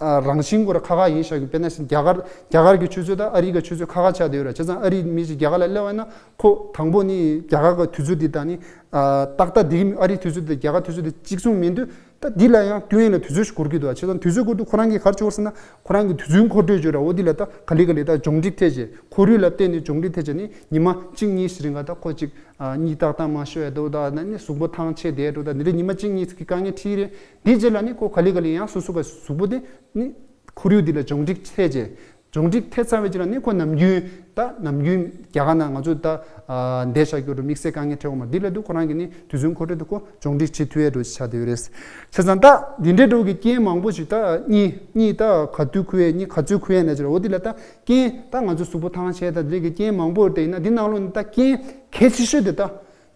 ཨ་རང་བཞིན་ཁོ་ར་ཁ་ཁ་ཡིན་ཤག་གི། དཔེར་ན་ཞིག་རྒྱ་གར་རྒྱ་གར་གྱི་ཆུ་ཚོད་དང་ཨ་རི་གི་ཆུ་ཚོད་ཁ་ཁ་ཆགས་བསྡད་ཡོད་ར། བྱས་ཙང་ཨ་རི་མི་ཞིག་རྒྱ་གར་ལ་སླེབས་པ་ཡིན་ན་ཁོ་དང་པོ་ནི་རྒྱ་གར་གི་དུས་ཚོད་འདི་དང་ནི་ཨ་ཏག་ཏག་འདི་གི་ཨ་རི་དུས་ཚོད་དང་རྒྱ་གར་དུས་ཚོད་དེ་གཅིག་མཚུངས་མིན་དུས་ད་འདི་ལ་ཡང་བསྟུན་ཡས་ལ་དུས་ཚོད་ཞིག་འགོར་གྱི་འདུག་བྱས་ཙང་དུས་ཚོད་འགོར་དུས་ཁོ་རང་གིས་ག་རེ་བྱེད་དགོས་ཟེར་ན། ཁོ་རང་གི་དུས་ཚོད་མཁོ་སྤྲོད་བརྗོད་ར། འོ་འདི་ལ་ད་ག་ལེ་ག་ལེ་ད་འཇོང་འགྲིག་ཐེབས་བྱས། ཁོར་ཡུག་ལ་བརྟེན་ནས་འཇོང་འགྲིག་ཐེབས་བྱས་ནི་ཉི་མ་གཅིག་གཉིས་ཤིག་རིང་ག་ད་ཁོ་ཅིག་ཨ་གཉིད་ཏག་ཏག་མ་ཤོར་ཡ་འདུག་ད་ནི་གཟུགས་པོ་ཐང་ཆད་བསྡད་འདུག་ད་འདི་འདྲ་ཉི་མ་གཅིག་གཉིས་ཀྱི་དཀའ་ངལ་འཕྲད་རེད། འདི་རྗེས་ལ་ནི་ཁོ་ག་ལེ་ག་ལེ་ཡང་སོ་སོ་ག་གཟུགས་པོ་དེ་ནི་ཁོར་ཡུག་འདི་ལ་འཇོང་འགྲིག་ཐེབས་བྱས། འཇོང་འགྲིག་ཐེབས་ཚར་བའི་རྗེས་ལ་ནི་ཁོ་ནམ་རྒྱུན་ད་ནམ་རྒྱུན་རྒྱ་གར་ནང་ང་ཚོ་ད་ཨ་བསྡད་བཞག་རྒྱུ་འདྲ་དམིགས་བསལ་དཀའ་ངལ་འཕྲད་འོང་མ་འདི་ལ་དུས་ཁོ་རང་གི་ནི་དུས་ཚོད་མཁོ་སྤྲོད་དུ་ཁོ་འཇོང་འགྲིག་བྱེད་ཐུབ་ཡ་འདྲ་ཆགས་བསྡད་ཡོད་རེད། བྱས་ཙང་ད་འདི་འདྲའི་འདྲ་གི་རྐྱེན་མང་པོ་ཞིག་ད་གཉིད་གཉིད་ད་ག་དུས་ཁུག་ཡས་གཉིད་ག་ཚོད་ཁུག་ཡས་ན་ཅི་ར། འོ་འདི་ལ་ད་རྐྱེན་ད་ང་ཚོ་གཟུགས་པོ་ཐང་ཆད་ད་འདི་གི་རྐྱེན་མང་པོ་ཡོད་དེ་ཡིན་ན་འདི་ནང་ལོགས་ནས་ད་རྐྱེན་གལ་ཆེ་ཤོས་དེ་ད་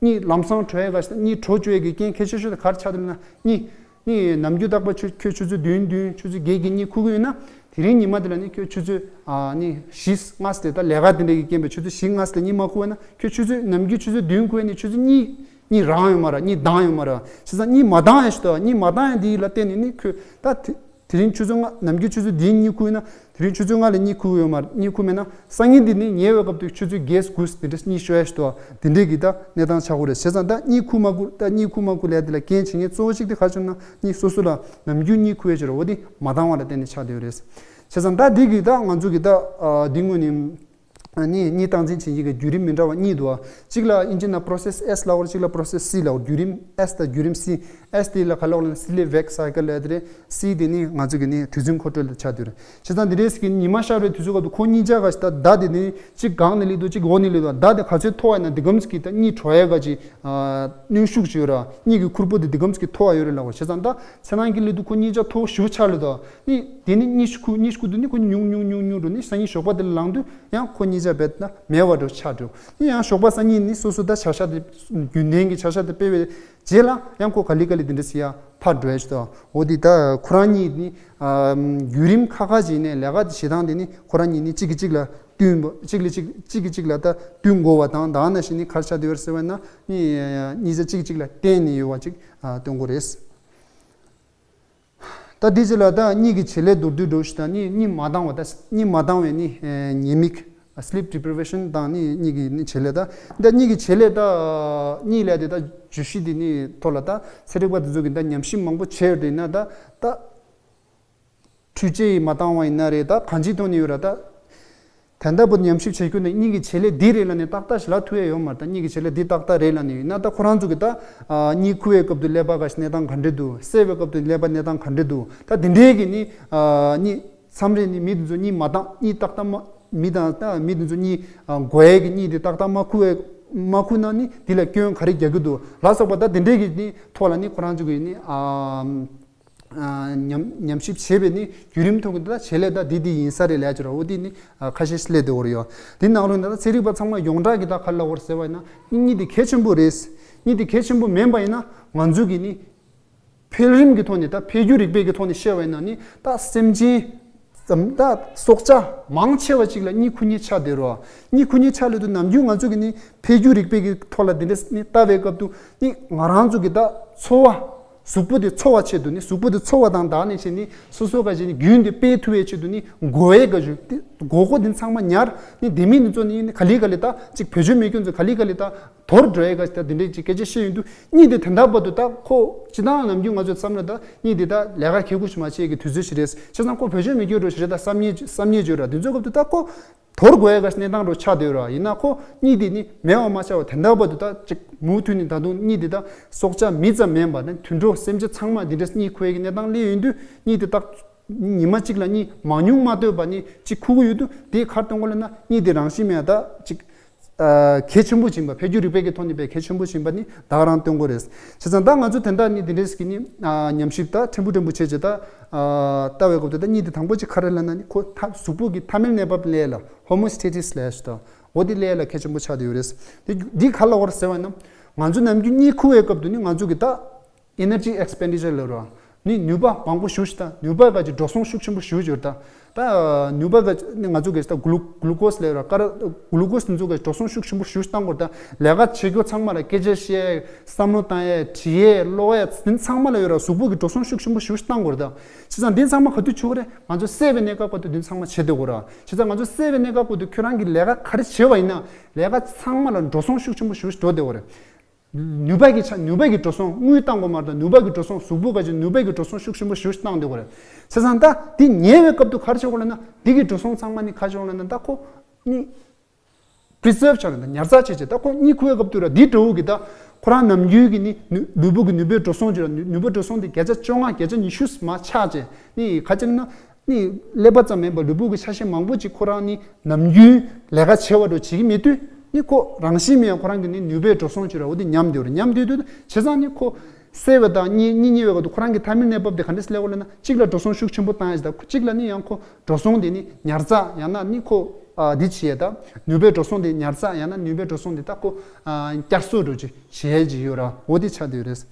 གཉིད་ལམ་སང་བྲོ་ཡས་ག་ཞིག་ད་གཉིད་བྲོ་བཅུག་ཡས་ཀྱི་རྐྱེན་གལ་ཆེ་ཤོས་དེ་ག་རེ་ཆགས་འདུག་ན། གཉིད་གཉིད་ནམ་རྒྱུན་རྟག་པར་ཆུ་ཁྱོད་ཆུ་ཚོད་བདུན་བདུན་ཆུ་ཚོད་བརྒྱད་ཀྱི་གཉིད་ཁུག་གི་ཡོད་ན། དེ་རིང་ཉི་མ་དེ་ལ་ནི་ཁྱོད་ཆུ་ཚོད་ཨ་ནི་བཞི་ལྔ་ཙམ་དེ་ད་ལས་ཀ་དེ་འདྲ་གི་རྐྱེན་པས་ཆུ་ཚོད་བཞི་ལྔ་ཙམ་དེ་གཉིད་མ་ཁུག་པ་ན་ཁྱོད་ཆུ་ཚོད་ནམ་རྒྱུན་ཆུ་ཚོད་བདུན་ཁུག་ཡས་ནི་ཆུ་ཚོད་གཉིས་གཉིད་རང་ཡོད་མ་རེད། གཉིད་ལྡང་ཡོད་མ་རེད། བྱས་ཙང་གཉིད་མ་ལྡང་ཡས་ཞིག་ད་གཉིད་མ་ལྡང་ཡས་དེ་ལ་བརྟེན་ནས་ནི་ཁྱོད་ད་དེ་དེ་རིང་ཆུ་ཚོད་ལྔ་ནམ་རྒྱུན་ཆུ་ཚོད་བདུན་གཉིད་ཁུག་ཡོད་ན། དེ་རིང་ཆུ་ཚོད་ལྔ་ལ་གཉིད་ཁུག་ཡོད་མ་རེད། གཉིད་ཁུག་མེད་ན་སང་ཉིན་དེ་ནི་ཉལ་བའི་སྐབས་དུ་ཆུ་ཚོད་བརྒྱད་དགུ་དེ་འདྲ་གཉིད་ཤོར་ཡ་ཞིག་འདུག་དེ་འདྲས་ཀྱི་ད་གནས་སྟངས་ཆགས་ཀྱི་རེད། བྱས་ཙང་ད་གཉིད་ཁུག་མ་ཁུག་ད་གཉིད་ཁུག་མ་ཁུག་ལས་དེ་ལ་རྐྱེན་བྱེད་མཁན་གཙོ་བོ་གཅིག་དེ་ག་རེ་བྱུང་ན་གཉིད་སོ་སོ་ལ་ནམ་རྒྱུན་གཉིད་ཁུག་ཡ་ཅིག་རེད། འོ་དེ་མ་འདང་བ་ལ་བརྟེན་ནས་ཆགས་བསྡད་ཡོད་རེད། བྱས་ཙང་ད་འདི་གི་ད་ང་ཚོ་གི་ད་འདི་དངོས་ནི་ནི་གཉིད་སྟངས་འཛིན་བྱེད་ཀྱི་བརྒྱུད་རིམ་མི་འདྲ་བ་གཉིས་འདུག་གཅིག་ལ་ཨིན་ཇི་ནང་process S ལབ་ཀྱི་རེད། གཅིག་ལ་process C ལབ་ཀྱི་རེད། བརྒྱུད་རིམ་S དང་བརྒྱུད་རིམ་C། S དེ་ལ་ག་ལབ་ལབ་ན་sleep wake cycle ལབ་དེ་རེད། C དེ་ནི་ང་ཚོ་གི་ནི་དུས་རྒྱུན་མཁོ་སྤྲོད་ལ་ཆགས་བསྡད་རེད། བྱས་ཙང་འདི་རེས་ཀྱི་ཉི་མ་ཤར་བའི་དུས་ཚོད་སྐབས་དུ་ཁོ་གཉིས་ཆ་ག་ཞིག་ད་ཟླ་དེ་ནི་གཅིག་སྒང་ནས་སླེབས་འདུག་གཅིག་འོག་ནས་སླེབས་འདུག་ཟླ་དེ་ག་ཚོད་མཐོ་བ་ཡིན་ན་དེ་གམ་ཞིག་གི་ད་གཉིད་བྲོ་ཡ་ག་ཅིག་གནོན་ཤུགས་ཅིག་ཡོད་ར། གཉིད་ཀྱི་ཁུར་པོ་དེ་དེ་གམ་ཞིག་གི་མཐོ་བ་ཡོད་རེད་ལབ་པ། བྱས་ཙང་ད་ཚེ་ནང་གི་སླེབས་འདུག་ཁོ་གཉིས་ཆ་མཐོ་ཞེ་པོ་ཆགས་ལ་འདུག་ནི་དེ་ནི་གཉིད་ཤིག་ཁུག་གཉིད་ཤིག་ཁུག་དུས་ནི་ཁོ་ཉུང་ཉུང་ཉུང་ཉུང་འགྲོ་ནི་སང་ཉིན་ཞོགས་པ་དེ་ལ་ལངས་དུས་ཡང་ཁོ་གཉིས་ཆ་རྦད་ན་མེད་པ་འདྲ་ཆགས་འགྲོ། ནི་ཡང་ཞོགས་པ་སང་ཉིན་ནི་སོ་སོ་ད་བྱ་བཞག་དེ་རྒྱུན་ལྡན་གྱི་བྱ་བཞག་དེ་སྤེལ་བའི་རྗེས་ལ་ཡང་ཁོ་ག་ལེ་ག་ལེ་དེ་འདྲ་སི་ཡ་ཕར་འགྲོ་ཡ་ཞིག་འདུག་འོ་དེ་ད་ཁོ་རང་གཉིས་ནི་ཨ་བརྒྱུད་རིམ་ཁ་ཁ་ཅིག་ནས་ལས་ཀ་དེ་བྱེད་སྟངས་དེ་ནི་ཁོ་རང་གཉིས་ནི་གཅིག་གིས་གཅིག་ལ་བསྟུན་པ་གཅིག་ལ་གཅིག་གཅིག་གིས་གཅིག་ལ་ད་བསྟུན་དགོས་པ་དང་། ད་ནང་བཞིན་ནི་ག་རེ་ཆགས་བསྡད་ཡོད་རེད་ཟེར་བ་ན་ནི་གཉིས་ཆ་གཅིག་གིས་གཅིག་ལ་བརྟེན་ནས་ཡོད་པ་ཅིག་ཨ་སྟོན་དགོས་རེད། ད་དེ་རྗེས་ལ་ད་གཉིད་ཀྱི་བྱེད་ལས་མདོར་བསྡུས་འདྲ་ཞིག་དང་ནི་གཉིད་མ་འདང་བ་ད་གཉིད་མ་འདང་བའི་ནི་ཨེ་ཉེས་དམིགས། Sleep deprivation དང་ནི་གཉིད་ཀྱི་ནི་བྱེད་ལས་ད་ད་གཉིད་ཀྱི་བྱེད་ལས་ད་གཉིད་ལས་དེ་ད་བརྗོད་གཞི་དེ་ནི་ཐོག་ལ་ད་ཚན་རིག་པ་དེ་ཚོ་གིས་ད་ཉམས་ཞིབ་མང་པོ་བྱས་ཡོད་དེ་ན་ད་ད་འཕྲུལ་ཆས་ཡིས་མ་འདང་བ་ཡིན་ན་རེད། ད་གང་ཅིའི་ཐོག་ནས་ཡོད་ར་ད། ད་ལྟ་བུ་ཉམས་ཞིབ་བྱེད་རྒྱུ་ནི་གཉིད་ཀྱི་བྱེད་ལས་འདི་རེད་ལབ་ནས་ཏག་ཏག་ཞིག་ལབ་ཐུབ་ཡ་ཡོད་མ་རེད། ད་གཉིད་ཀྱི་བྱེད་ལས་འདི་ཏག་ཏག་རེད་ལབ་ནས་ཡིན་ན་ད་ཁོ་རང་ཚོ་གི་ད་ཨ་གཉིད་ཁུག་པའི་སྐབས་དུ་ཀླད་པ་ག་ཞིག་གནས་སྟངས་ག་འདྲ་འདུག་སད་པའི་སྐབས་དུ་ཀླད་པ་གནས་སྟངས་ག་འདྲ་འདུག་ད་དེ་འདྲའི་གི་ནི་ཨ་གཉིད་མཚམས་རེ་ནི་མི་དེ་ཚོ་གཉིད་མ་འདང་གཉིད་ཏག་ཏག་མ་མི་དང་ད་མི་དེ་ཚོ་གཉིད་ཨ་འགོ་ཡས་ཀྱི་གཉིད་དེ་ཏག་ཏག་མ་ཁུག་པའི་མ་ཁུག་ན་ནི་དེ་ལ་སྐྱོན་ག་རེ་རྒྱག་གི་འདུག་ལ་སོགས་པ་ད་དེ་འདྲའི་གི་ནི་ཐོག་ལ་ནི་ཁོ་རང་ཚོ་གི་ནི་ཨ། ཨ་ཉམས་ཉམས་ཞིབ་བྱས་པའི་ནི་བརྒྱུད་རིམ་ཐོག་གི་ད་བྱེད་ལས་ད་འདི་འདི་ཡིན་ས་རེད་ལབ་ཀྱི་ར། འོ་འདི་ནི་ཨ་ཁ་ཤས་ཤིག་སླེབས་བསྡད་ཡོད་རེད་ཡོ། འདི་ནང་ལོགས་ནས་ད་ཚན་རིག་པ་ཚང་མ་ཡོངས་གྲགས་ཀྱི་ད་ག་རེ་ལབ་ཡོད་རེད་ཟེར་བ་ཡིན་ན། གཉིད་འདི་གལ་ཆེན་པོ་རེད། གཉིད་འདི་གལ་ཆེན་པོ་མིན་པ་ཡིན་ན་ང་ཚོ་གི་ནི་འཕེལ་རིམ་གྱི་ཐོག་ནས་ད་འཕེལ་འགྱུར་རིག་པའི་གི་ཐོག་ནས་བཤད་པ་ཡིན་ན་ནི་ད་སེམས་ཅན་ཙམ་ད་སྲོག་ཆགས་མང་ཆེ་བ་ཅིག་ལ་གཉིད་ཁུག་མཁན་ཆགས་བསྡད་ཡོད་རེད། གཉིད་ཁུག་མཁན་ཆགས་སླེབས་དུས་ནམ་རྒྱུན་ང་ཚོ་གི་ནི་འཕེལ་འགྱུར་རིག་པའི་གི་ཐོག་ལ་འདི་འདྲ་ནི་ལྟ་བའི་སྐབས་དུ་ནི་ང་རང་ཚོ་གི་ད་འཚོ་བ། གཟུགས་པོ་དེ་འཚོ་བ་ཆེད་དུ་ནི་གཟུགས་པོ་དེ་འཚོ་བ་དང་བདག་གཉེར་བྱས་ནི་སོ་སོ་ག་ཅིག་ནི་རྒྱུན་དེ་སྤེལ་ཐུབ་པའི་ཆེད་དུ་ནི་དགོས་པའི་ག་ཅིག་དེ་དགོས་མཁོ་དེ་ཚང་མ་ཉར་ནི་དེ་མིན་དེ་ཚོ་ནི་ནི་ག་ལེ་ག་ལེ་ད་ཅིག་བེད་སྤྱོད་མེད་མཁན་ཚོ་ག་ལེ་ག་ལེ་ད་དོར་འགྲོ་ཡའི་ག་ཅིག་ད་དེ་འདྲའི་ཅིག་སྐད་ཆ་བཤད་ཡོང་དུས་གཉིད་དེ་དེ་འདྲ་བར་དུ་ད་ཁོ་སྤྱི་བཏང་ནམ་རྒྱུན་ང་ཚོ་བསམ་ན་ད་གཉིད་དེ་ད་ལས་ཀ་གལ་ཁུ་ཞིག་མ་བྱེད་ཀྱི་དུས་ཚོད་ཞིག་རེད། བྱས་ཙང་ཁོ་བེད་སྤྱོད་མེད་རྒྱུ་འགྲོ་ཞིག་རེད། ད་བསམ་ཉེས་བསམ་ཉེས་བརྗོད་ར་དེ་ཚོའི་སྐབས་དུ་ད་ཁོ་དོར་དགོས་ཡ་ག་གནས་སྟངས་རུ་ཆགས་བསྡད་ཡོད་ར། ཡིན་ན་ཁོ་གཉིད་དེ་ནི་མེད་པ་མ་ཆགས་པ་དེ་འདྲ་བར་དུ་ད་ཅིག་མུ་མཐུད་ནས་ད་དུང་གཉིད་དེ་ད་སྲོག་ཆགས་མི་ཙམ་མིན་པ་ནི་དུད་འགྲོ་སེམས་ཅན་ཚང་མ་འདི་འདྲ་གཉིད་ཁུག་ཡ་གི་གནས་སྟངས་སླེབས་ཡོང་དུས་གཉིད་དེ་ད་ཉི་མ་གཅིག་ལ་གཉིད་མང་ཉུང་མ་ལྟོས་པ་ནི་གཅིག་ཁུག་གི་ཡོད་དུས་དེ་ག་རེ་སྟོན་གོ་ལབ་ན་གཉིད་དེ་རང་བཞིན་མེད་ད་ཅིག་གལ་ཆེན་པོ་ཅིག་ཡིན་པ། འཕེལ་འགྱུར་རིག་པའི་གི་ཐོག་ནས་དཔེ་གལ་ཆེན་པོ་ཅིག་ཡིན་པ་ནི་ད་ག་རང་སྟོན་གོ་རེད། བྱས་ཙང་ད་ང་ཚོ་དེ་འདྲ་ནི་དེ་འདྲས་ཀྱི་ནི་ཉམས་ཞིབ་ད་ཕྲན་བུ་ཕྲན་བུ་བྱས་བྱས་ད་ལྟ་བའི་སྐབས་དུ་ད་གཉིད་དེ་དང་པོ་ཅིག་ག་རེ་ལབ་ན་ནི་ཁོ་ཐ་གཟུགས་པོ་གི་ཐ་མལ་གནས་བབ་ལས་ལ་ཧོ་མོ་སི་ཊེ་ཊི་སི་ལས་ཞུ་ད། འོ་དེ་ལས་ལ་གལ་ཆེན་པོ་ཆགས་བསྡད་ཡོད་རེད། དེ་འདི་ག་ལ་བར་ཟེར་བ་ན་ང་ཚོ་ནམ་རྒྱུན་གཉིད་ཁུག་པའི་སྐབས་དུ་ནི་ང་ཚོ་གི་ད་ཨེ་ནར་ཇི་ཨེག་སི་པེན་ཌི་ཅར་ལབ་རོགས། ནི་ནུས་པ་མང་པོ་ཞུ་ཞིག་དང་ནུས་པ་ག་ཅིག་འགྲོ་སོང་ཤུགས་ཆེན་པོ་ཞུ་ཞོར་དང་། ད་ནུས་པ་ག་ནི་ང་ཚོ་གི་ད་གླུ་གླུ་ཀོ་སི་ལབ་རོགས་ཀར་གླུ་ཀོ་སི་དེ་ཚོ་ག་འགྲོ་སོང་ཤུགས་ཆེན་པོ་ཞུ་ཞིག་བཏང་དགོས། ད་ལས་ཀ་བྱེད་རྒྱུ་ཚང་མ་ལ་སྐད་ཆ་བཤད་བསམ་བློ་བཏང་ཡས་བྲིས་ཡས་ཀློག་ཡས་དེ་ཚང་མ་ལ་ཡོད་ར་གཟུགས་པོ་གི་འགྲོ་སོང་ཤུགས་ཆེན་པོ་ཞུ་ཞིག་བཏང་དགོས། ད་བྱས་ཙང་དེ་ཚང་མ་ག་དུས་བྱུང་རེད། ང་ཚོ་སད་པའི་གནས་སྐབས་ག་དུས་དེ་ཚང་མ་བྱེད་སྡོད་དགོས་ར། བྱས་ཙང་ང་ཚོ་སད་པའི་གནས་སྐབས་ག་དུས་ཁྱོད་རང་གི་ལས་ཀ་ག་རེ་བྱས་པ་ཡིན་ན་ལས་ཀ་ཚང་མ་ལ་འགྲོ་སོང་ཤུགས་ཆེན་པོ་ཞུ་ཞིག་འགྲོ་སྡོད་དགོས་རེད། ནུས་པ་གི་ཆ་ནུས་པ་གི་འགྲོ་སོང་དངུལ་བཏང་དགོས་མ་རེད། ད་ནུས་པ་གི་འགྲོ་སོང་གཟུགས་པོ་ག་ཅིག་ནུས་པ་གི་འགྲོ་སོང་ཤུགས་ཆེན་པོ་ཞུ་ཞིག་བཏང་སྡོད་དགོས་རེད། བྱས་ཙང་ད་དེ་ཉལ་བའི་སྐབས་དུ་ག་རེ་བྱེད་དགོས་ལབ་ན་འདི་གི་འགྲོ་སོང་ཚང་མ་ནི་ག་བྱེད་དགོས་ལབ་ན་ད་ཁོ་ནི་པི་རི་ཛརབ་བྱས་ནས་ད་ཉར་ཚགས་བྱས་བྱས་ད་ཁོ་གཉིད་ཁུག་པའི་སྐབས་དུ་ར་འདི་འདྲ་བོ་གི་ད་ཁོ་རང་ནམ་རྒྱུན་གྱི་ནི་ནུ་ལུས་པོ་གི་ནུས་པའི་འགྲོ་སོང་བྱས་ར་ནུས་ནུས་པའི་འགྲོ་སོང་དེ་བརྒྱ་ཆ་བཅོ་ལྔ་བརྒྱ་ཆ་ཉི་ཤུ་མར་ཆག་བྱས་ནི་ག་ཅིག་ན་ནི་ཀླད་པ་ཙམ་མིན་པར་ལུས་པོ་གི་ཆ་ཤས་མང་པོ་ཅིག་ཁོ་རང་ནི་ནམ་རྒྱུན་ལས་ཀ་བྱེད་པ་འདྲ་བྱེད་ཀྱི་མེད་དུས་ནི་ཁོ་རང་བཞིན་མེད་ཁོ་རང་གི་ནི་ནུས་པའི་འགྲོ་སོང་བྱས་ར་འོ་དེ་ཉམས་བསྡད་ར། ཉམས་བསྡད་དུས་བྱས་ཙང་ནི་ཁོ་སད་པ་དང་གཉིད་གཉིད་ཉལ་བའི་སྐབས་དུ་ཁོ་རང་གི་ཐ་མལ་གནས་བབ་དེ་ག་འདྲས་སླེབས་ཡོད་ལབ་ན་གཅིག་ལ་འགྲོ་སོང་ཤུགས་ཆེན་པོ་བཏང་ཡས་ད་གཅིག་ལ་ནི་ཡང་ཁོ་འགྲོ་སོང་དེ་ནི་ཉར་ཚགས་ཡང་ན་ནི་ཁོ་ཨ་འདི་བྱེད་ཡས་ད་ནུས་པའི་འགྲོ་སོང་དེ་ཉར་ཚགས་ཡང་ན་ནུས་པའི་འགྲོ་སོང་དེ་ད་ཁོ་ཨ་བསྐྱར་གསོ་འདྲ་ཅིག་བྱེད་ཡས་ཅིག་ཡོད་ར་འོ་དེ་ཆགས་བསྡད་ཡོད་རེད།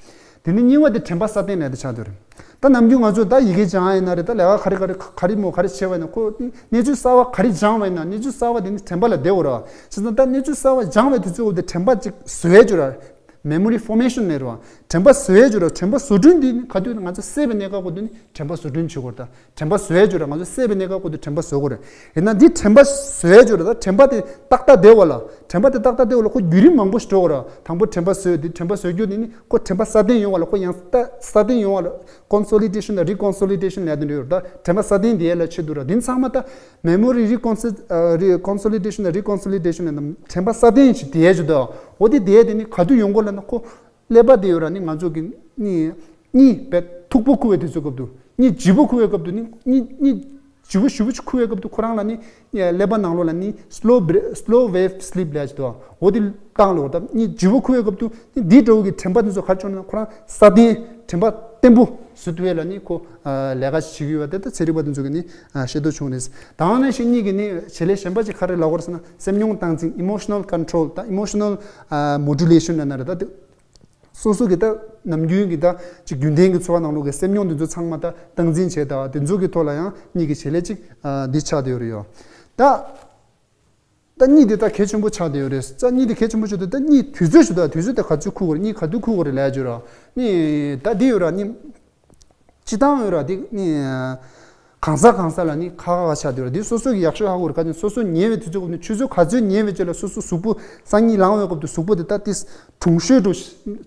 དེ་ནི་གཉིས་པ་དེ་དྲན་པ་སྲ་བརྟན་ལས་དེ་ཆགས་བསྡད་ཡོད་རེད། ད་ནམ་རྒྱུན་ང་ཚོ་ད་ཡི་གེ་སྦྱང་ཡིན་ན་རེད། ད་ལས་ཀ་ག་རེ་ག་རེ་ག་རེ་མོ་ག་རེ་བྱས་པ་ཡིན་ན་ཁོ་གནས་ཚུལ་གསར་བ་ག་རེ་སྦྱང་བ་ཡིན་ན་གནས་ཚུལ་གསར་བ་དེ་ནི་དྲན་པ་ལ་བསྡད་ཡོད་ར། བྱས་ཙང་ད་གནས་ཚུལ་གསར་བ་སྦྱང་བའི་དུས་ཚོད་འོ་དེ་དྲན་པ་ཅིག་བཟོ་ཡས་ཅིག་ཡོད་ར། མེ་མོ་རི་ཕོར་མེ་ཤོན་ལབ་ར། དྲན་པ་བཟོ་ཡས་ཅིག་ཡོད་ར། དྲན་པ་བཟོ་སྐྲུན་དེ་ནི་ག་དུས་ང་ཚོ་སད་པའི་གནས་སྐབས་འོ་དེ་ནི་དྲན་པ་བཟོ་སྐྲུན་བྱེད་དགོས་ར། ད་དྲན་པ་བཟོ་ཡས་ཅིག་ཡོད་ར། ང་ཚོ་སད་པའི་གནས་སྐབས་འོ་དེ་དྲན་པ་བཟོ་དགོས་ར། ཡིན་ན་འདི་དྲན་པ་བཟོ་ཡས་ཅིག་ཡོད་ར། ད་དྲན་པ་དེ་ཏག་ཏག་བསྡད་པ་ལ་དྲན་པ་དེ་ཏག་ཏག་བསྡད་པ་ལ་ཁོ་བརྒྱུད་རིམ་མང་པོ་ཞིག་འགྲོ་དགོས་ར། དང་པོ་དྲན་པ་བཟོས་དེ་དྲན་པ་བཟོ་རྒྱུ་དེ་ནི་ཁོ་དྲན་པ་སྲ་བརྟན་ཡོང་བ་ལ་ཁོ་ཡང་ད་སྲ་བརྟན་ཡོང་བ་ལ་ཀོན་སོ་ལི་ཌེ་ཤན་དང་རི་ཀོན་སོ་ལི་ཌེ་ཤན་ལབ་དེ་འདྲ་ཡོད་ར། ད་དྲན་པ་སྲ་བརྟན་དེ་ལ་ཆེད་དུ་ར་འདི་ཚང་མ་ད་མེ་མོ་རི་རི་ཀོན་སོ་ཨ་རི་ཀོན་སོ་ལི་ཌེ་ཤན་དང་རི་ཀོན་སོ་ལི་ཌེ་ཤན་ལབ་ན་དྲན་པ་སྲ་བརྟན་ཞིག་དེ་ཡས་ཅིག་ད། འོ་དེ་དེ་ཡས་དེ་ནི་ག་དུས་ཡོང་དགོས་ལབ་ན་ཁོ་ཀླད་པ་དེ་ཡོད་ར་ནི་ང་ཚོ་གི་ནི་གཉིད་བས་མཐུག་པོ་ཁུག་པའི་དུས་ཚོད་སྐབས་དུ་གཉིད་ལྗིད་པོ་ཁུག་པའི་སྐབས་དུ་ནི་གཉིད་གཉིད་ལྗིད་པོ་ཞེ་པོ་ཅིག་ཁུག་པའི་སྐབས་དུ་ཁོ་རང་ལ་ནི་ཀླད་པ་ནང་ལོགས་ལ་ནི་སི་ལོ་སི་ལོ་ཝེབ་སི་ལིབ་ལབ་ཅིག་འདུག་འོ་དེ་བཏང་ལོ། ད་གཉིད་ལྗིད་པོ་ཁུག་པའི་སྐབས་དུ་ནི་འདི་འདྲ་བོ་གི་དྲན་པ་དེ་ཚོ་ག་རེ་བྱུང་ན་ཁོ་རང་སྲ་བརྟན་དྲན་པ་བརྟན་པོ་བཟོ་ཐུབ་ཡས་ལ་ནི་ཁོ་ལས་ཀ་བྱེད་ཀྱི་ཡོད་པ་དེ་ད་ཚན་རིག་པ་དེ་ཚོ་གི་ནི་ཤེས་རྟོགས་བྱུང་རེད། ད་ནང་བཞིན་གཉིད་ཀྱི་ནི་བྱེད་ལས་གཞན་པ་ཅིག་ག་རེ་ལབ་དགོས་ཟེར་ན་སེམས་མྱོང་སྟངས་འཛིན་ཨི་མོ་ཤི་ནལ་ཀོན་ཊོལ་ད་ཨི་མོ་ཤི་ནལ་མོ་ཌུ་ལེ་ཤན་ལབ་ན་རེད། ད་དེ་སོ་སོ་གི་ད་ནམ་རྒྱུན་གྱི་ད་ཅིག་རྒྱུན་ལྡན་གྱི་འཚོ་བ་ནང་ལོགས་ཀྱི་སེམས་མྱོང་འདི་ཚོ་ཚང་མ་ད་སྟངས་འཛིན་བྱས་ད་དེ་ཚོ་གི་ཐོག་ལ་ཡང་གཉིད་ཀྱི་བྱེད་ལས་ཅིག་འདི་ཆགས་བསྡད་ཡོད་རེད་ཡོ། ད་ད་གཉིད་འདི་ད་གལ་ཆེན་པོ་ཆགས་བསྡད་ཡོད་རེད། ད་གཉིད་འདི་གལ་ཆེན་པོ་ཆགས་བསྡད་ད་གཉིད་དུས་ཚོད་ཞུ་ད་དུས་ཚོད་ད་ག་ཚོད་ཁུག་དགོས་རེད། གཉིད་ག་དུས་ཁུག་དགོས་རེད་ལབ་ཡ་ཅིག་ཡོད་ར། ནི་ད་འདི་ཡོད་ར་ནི། སྤྱི་བཏང་ཡོད་ར་འདི་ནི། གང་ཟག་གང་ཟག་ལ་ནི་ཁ་ཁ་ཁ་ཆགས་བསྡད་ར། འདི་སོ་སོ་གི་ཡག་ཤོས་ཧ་གོ་ར་ག་ནི་སོ་སོ་ཉལ་བའི་དུས་ཚོད་སྐབས་ནི་ཆུ་ཚོད་ག་ཚོད་ཉལ་བའི་རྗེས་ལ་སོ་སོ་གཟུགས་པོ་སང་ཉིན་ལངས་བའི་སྐབས་དུ་གཟུགས་པོ་དེ་ད་ཏིས་གྲུང་ཤོས་འགྲོ་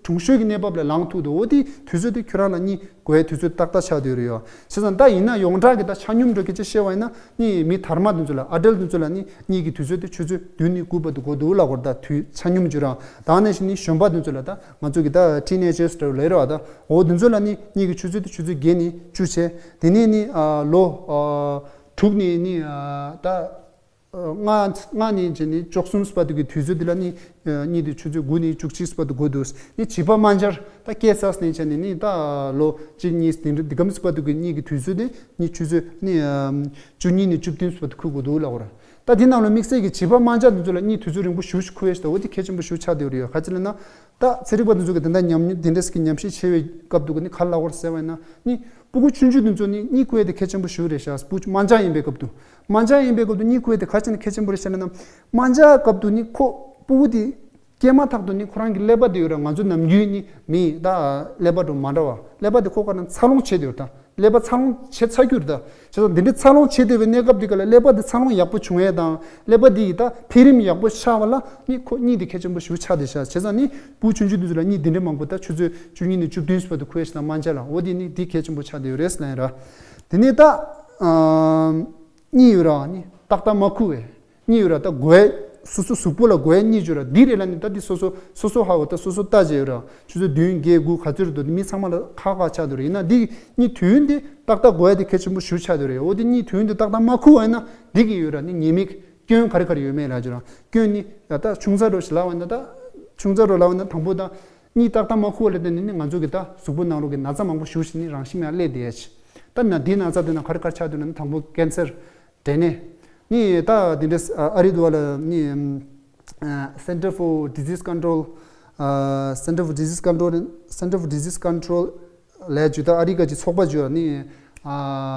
གྲུང་ཤོས་ཀྱི་གནས་བབ་ལ་ལངས་ཐུབ་འདུག་འོ་དེ་དུས་ཚོད་དེ་ཁྱོད་རང་ལ་གཉིད་དགོས་དུས་ཚོད་ཏག་ཏག་ཆགས་བསྡད་ར་ཡོད། བྱས་ཙང་ད་ཡིན་ན་ཡོངས་གྲགས་ཀྱི་ད་ཆ་སྙོམས་འགྲོ་སྐད་ཆ་བཤད་པ་ཡིན་ན་ནི་མི་དར་མ་དེ་ཚོ་ལ་ཨ་ཌལ་དེ་ཚོ་ལ་ནི་གཉིད་ཀྱི་དུས་ཚོད་དེ་ཆུ་ཚོད་བདུན་ནས་དགུ་བར་དུ་དགོས་འདུག་ལབ་དགོས་ར། ད་དུས་ཆ་སྙོམས་བྱོས་ར། ད་ནས་ཤི་ནི་གཞོན་པ་དེ་ཚོ་ལ་ད་ང་ཚོ་གི་ད་ཊི་ནེ་ཇར་སི་ལབ་ར་ད། འོ་དེ་ཚོ་ལ་ནི་གཉིད་ཀྱི་ཆུ་ཚོད་དེ་ཆུ་ཚོད་བརྒྱད་ནས་བཅུ་བྱས། དེ་ནས་ནི་ཨ་ལོ་ཨ་དྲུག་ནས་ནི་ཨ་ད་ ལྔ་ལྔ་ནས་བྱས་ནས་བཅུ་གསུམ་བར་དུ་གི་དུས་ཚོད་འདི་ལ་ནི་གཉིད་དེ་ཆུ་ཚོད་དགུ་ནས་བཅུ་གཅིག་བར་དུ་འགོར་འདུག་ནི་བྱིས་པ་དམར་འབྱར་ད་སྐྱེས་ཚར་ནས་བྱས་ནས་ནི་ད་ལོ་གཅིག་གཉིས་དེ་འདྲ་འདི་གམ་བར་དུ་གི་གཉིད་ཀྱི་དུས་ཚོད་དེ་ནི་ཆུ་ཚོད་ནི་བཅུ་གཉིས་ནས་བཅུ་བདུན་བར་དུ་འཁུར་དགོས་འདུག་ལབ་པ་རེད། ད་འདི་ནང་ལ་དམིགས་བསལ་གྱི་བྱིས་པ་དམར་འབྱར་འདི་ཚོ་ལ་གཉིད་དུས་ཚོད་རིང་པོ་ཞེ་པོ་ཅིག་འཁུར་ཡས་ཞིག་ད་འོ་དེ་གལ་ཆེན་པོ་ཞེ་པོ་ཆགས་བསྡད་ཡོད་རེད་ཡ། ག་ཅི་ལབ་ན། ད་ཚན་རིག་པ་འདི་ཚོ་གི་དེ་འདྲ་ཉམས་མྱོང་དེ་འདྲ་ཞིག་གི་ཉམས་ཞིབ་བྱེད་པའི་སྐབས་དུ་གི་ནི་ག་རེ་ལབ་པ་རེད་ཟེར་བ་ཡིན་ན་ནི། སྤུ་གུ་ཆུང་ཆུང་དེ་ཚོ་ནི་གཉིད་ཁུག་ཡས་དེ་གལ་ཆེན་པོ་ཞེ་པོ་རེད་ཤག་སྤུ་གུ་དམར་འབྱར་ཡིན་པའི་སྐབས་དུ། དམར་འབྱར་ཡིན་པའི་སྐབས་དུ་གཉིད་ཁུག་ཡས་དེ་ག་ཅི་ནས་གལ་ཆེན་པོ་རེད་ཟེར་ན། དམར་འབྱར་སྐབས་དུ་ནི་ཁོ་སྤུ་གུ་དེ་སྐྱེས་མ་ཐག་ཏུ་ནི་ཁོ་རང་གི་ཀླད་པ་དེ་ཡོད་ར། ང་ཚོ་ནམ་རྒྱུན་ནི་མི་ད་ཀླད་པ་དང་མ་འདྲ་བ། ཀླད་པ་དེ་ཁོ་ག་རང་འཚར་ལོངས་བྱེད་དེ་ཡོད་ད། ཀླད་པ་འཚར་ལོངས་བྱེད་ཚར་རྒྱུ་རེད་ད། བྱས་ཙང་འདི་འདྲའི་འཚར་ལོངས་བྱེད་བསྡད་པའི་གནས་སྐབས་འདི་ག་ལ་ཀླད་པ་འདི་འཚར་ལོངས་ཡག་པོ་བྱུང་ཡས་དང་ཀླད་པ་འདི་ཡི་ད་འཕེལ་རིམ་ཡག་པོ་ཤར་བ་ལ་ནི་ཁོ་གཉིད་འདི་གལ་ཆེན་པོ་ཞེ་པོ་ཆགས་བསྡད་ཤག་བྱས་ཙང་ནི་སྤུ་གུ་ཆུང་ཆུང་འདི་ཚོ་ལ་གཉིད་འདི་འདྲའི་མང་པོ་ད་ཆུ་ཚོད་བཅུ་གཉིས་ནས་བཅུ་བདུན་བར་དུ་ཁུག་ཡས་ཞིག་དང་དམར་འབྱར་ལ་འོ་འདི་ནི་འདི་གལ་ཆེན་པོ་ཆགས་བསྡད་ཡོད་རེད་ཟེར་ལབ་ཡིན་ར། དེ་ནས་ད་གཉིད་ཡོད་ར་ནི་ཏག་ཏག་མ་ཁུག་པས། གཉིད་ཡོད་ར་ད་དགོས། སོ་སོ་གཟུགས་པོ་ལ་དགོས་གཉིད་ཡོད་ར་འདི་རེད་ལ་ནི་ད་འདི་སོ་སོ་སོ་སོ་ཧ་གོ་ད་སོ་སོ་ལྟ་བྱས་ཡོད་ར་ཆུ་ཚོད་བདུན་བརྒྱད་དགུ་ག་ཚོད་རེད་འདུག་མི་ཚང་མ་ལ་ཁག་ཁག་ཆགས་འདུག་རེད། ཡིན་ན་འདི་གཉིད་དུས་ཡུན་འདི་ཏག་ཏག་དགོས་ཡ་འདི་གལ་ཆེན་པོ་ཞེ་པོ་ཆགས་འདུག་རེད། འོ་འདི་གཉིད་དུས་ཡུན་འདི་ཏག་ཏག་མ་ཁུག་པ་ཡིན་ན་འདི་གི་ཡོད་ར་ནི་ཉེས་དམིགས་སྐྱོན་ག་རེ་ག་རེ་ཡོད་མེད་ལབ་ཡོད་ར། སྐྱོན་ནི་ད་ཆུང་ཙག་འདྲ་ཞིག་ལབ་པ་ཡིན་ན་ད་ཆུང་ཙག་འདྲ་ལབ་པ་ཡིན་ན་དང་པོ་ད་གཉིད་ཏག་ཏག་མ་ཁུག་པ་ལ་བརྟེན་ནས་ནི་ང་ཚོ་གི་ད་གཟུགས་པོ་ནང་ལོགས་ཀྱི་ན་ཚ་མང་པོ་ཞེ་པོ་ཞིག་ནི་རང་བཞིན་མེད་སླེབས་བསྡད་ཡ་ཆེ། ད་ན་འདི་ན་ཚ་འདི་ན་ག་རེ་ག་རེ་ཆགས་འདུག་ན་ནི་དང་པོ་ཀན་སར། འབྲས་ནད། ནི་ད་འདི་འདྲ་ཨ་རི་དུ་བ་ལ་ནི་Center for Disease Control Center for Disease Control Center for Disease Control ལས་ཇུ་ད་ཨ་རི་ག་ཅི་ཚོགས་པ་ཇུ་ནི་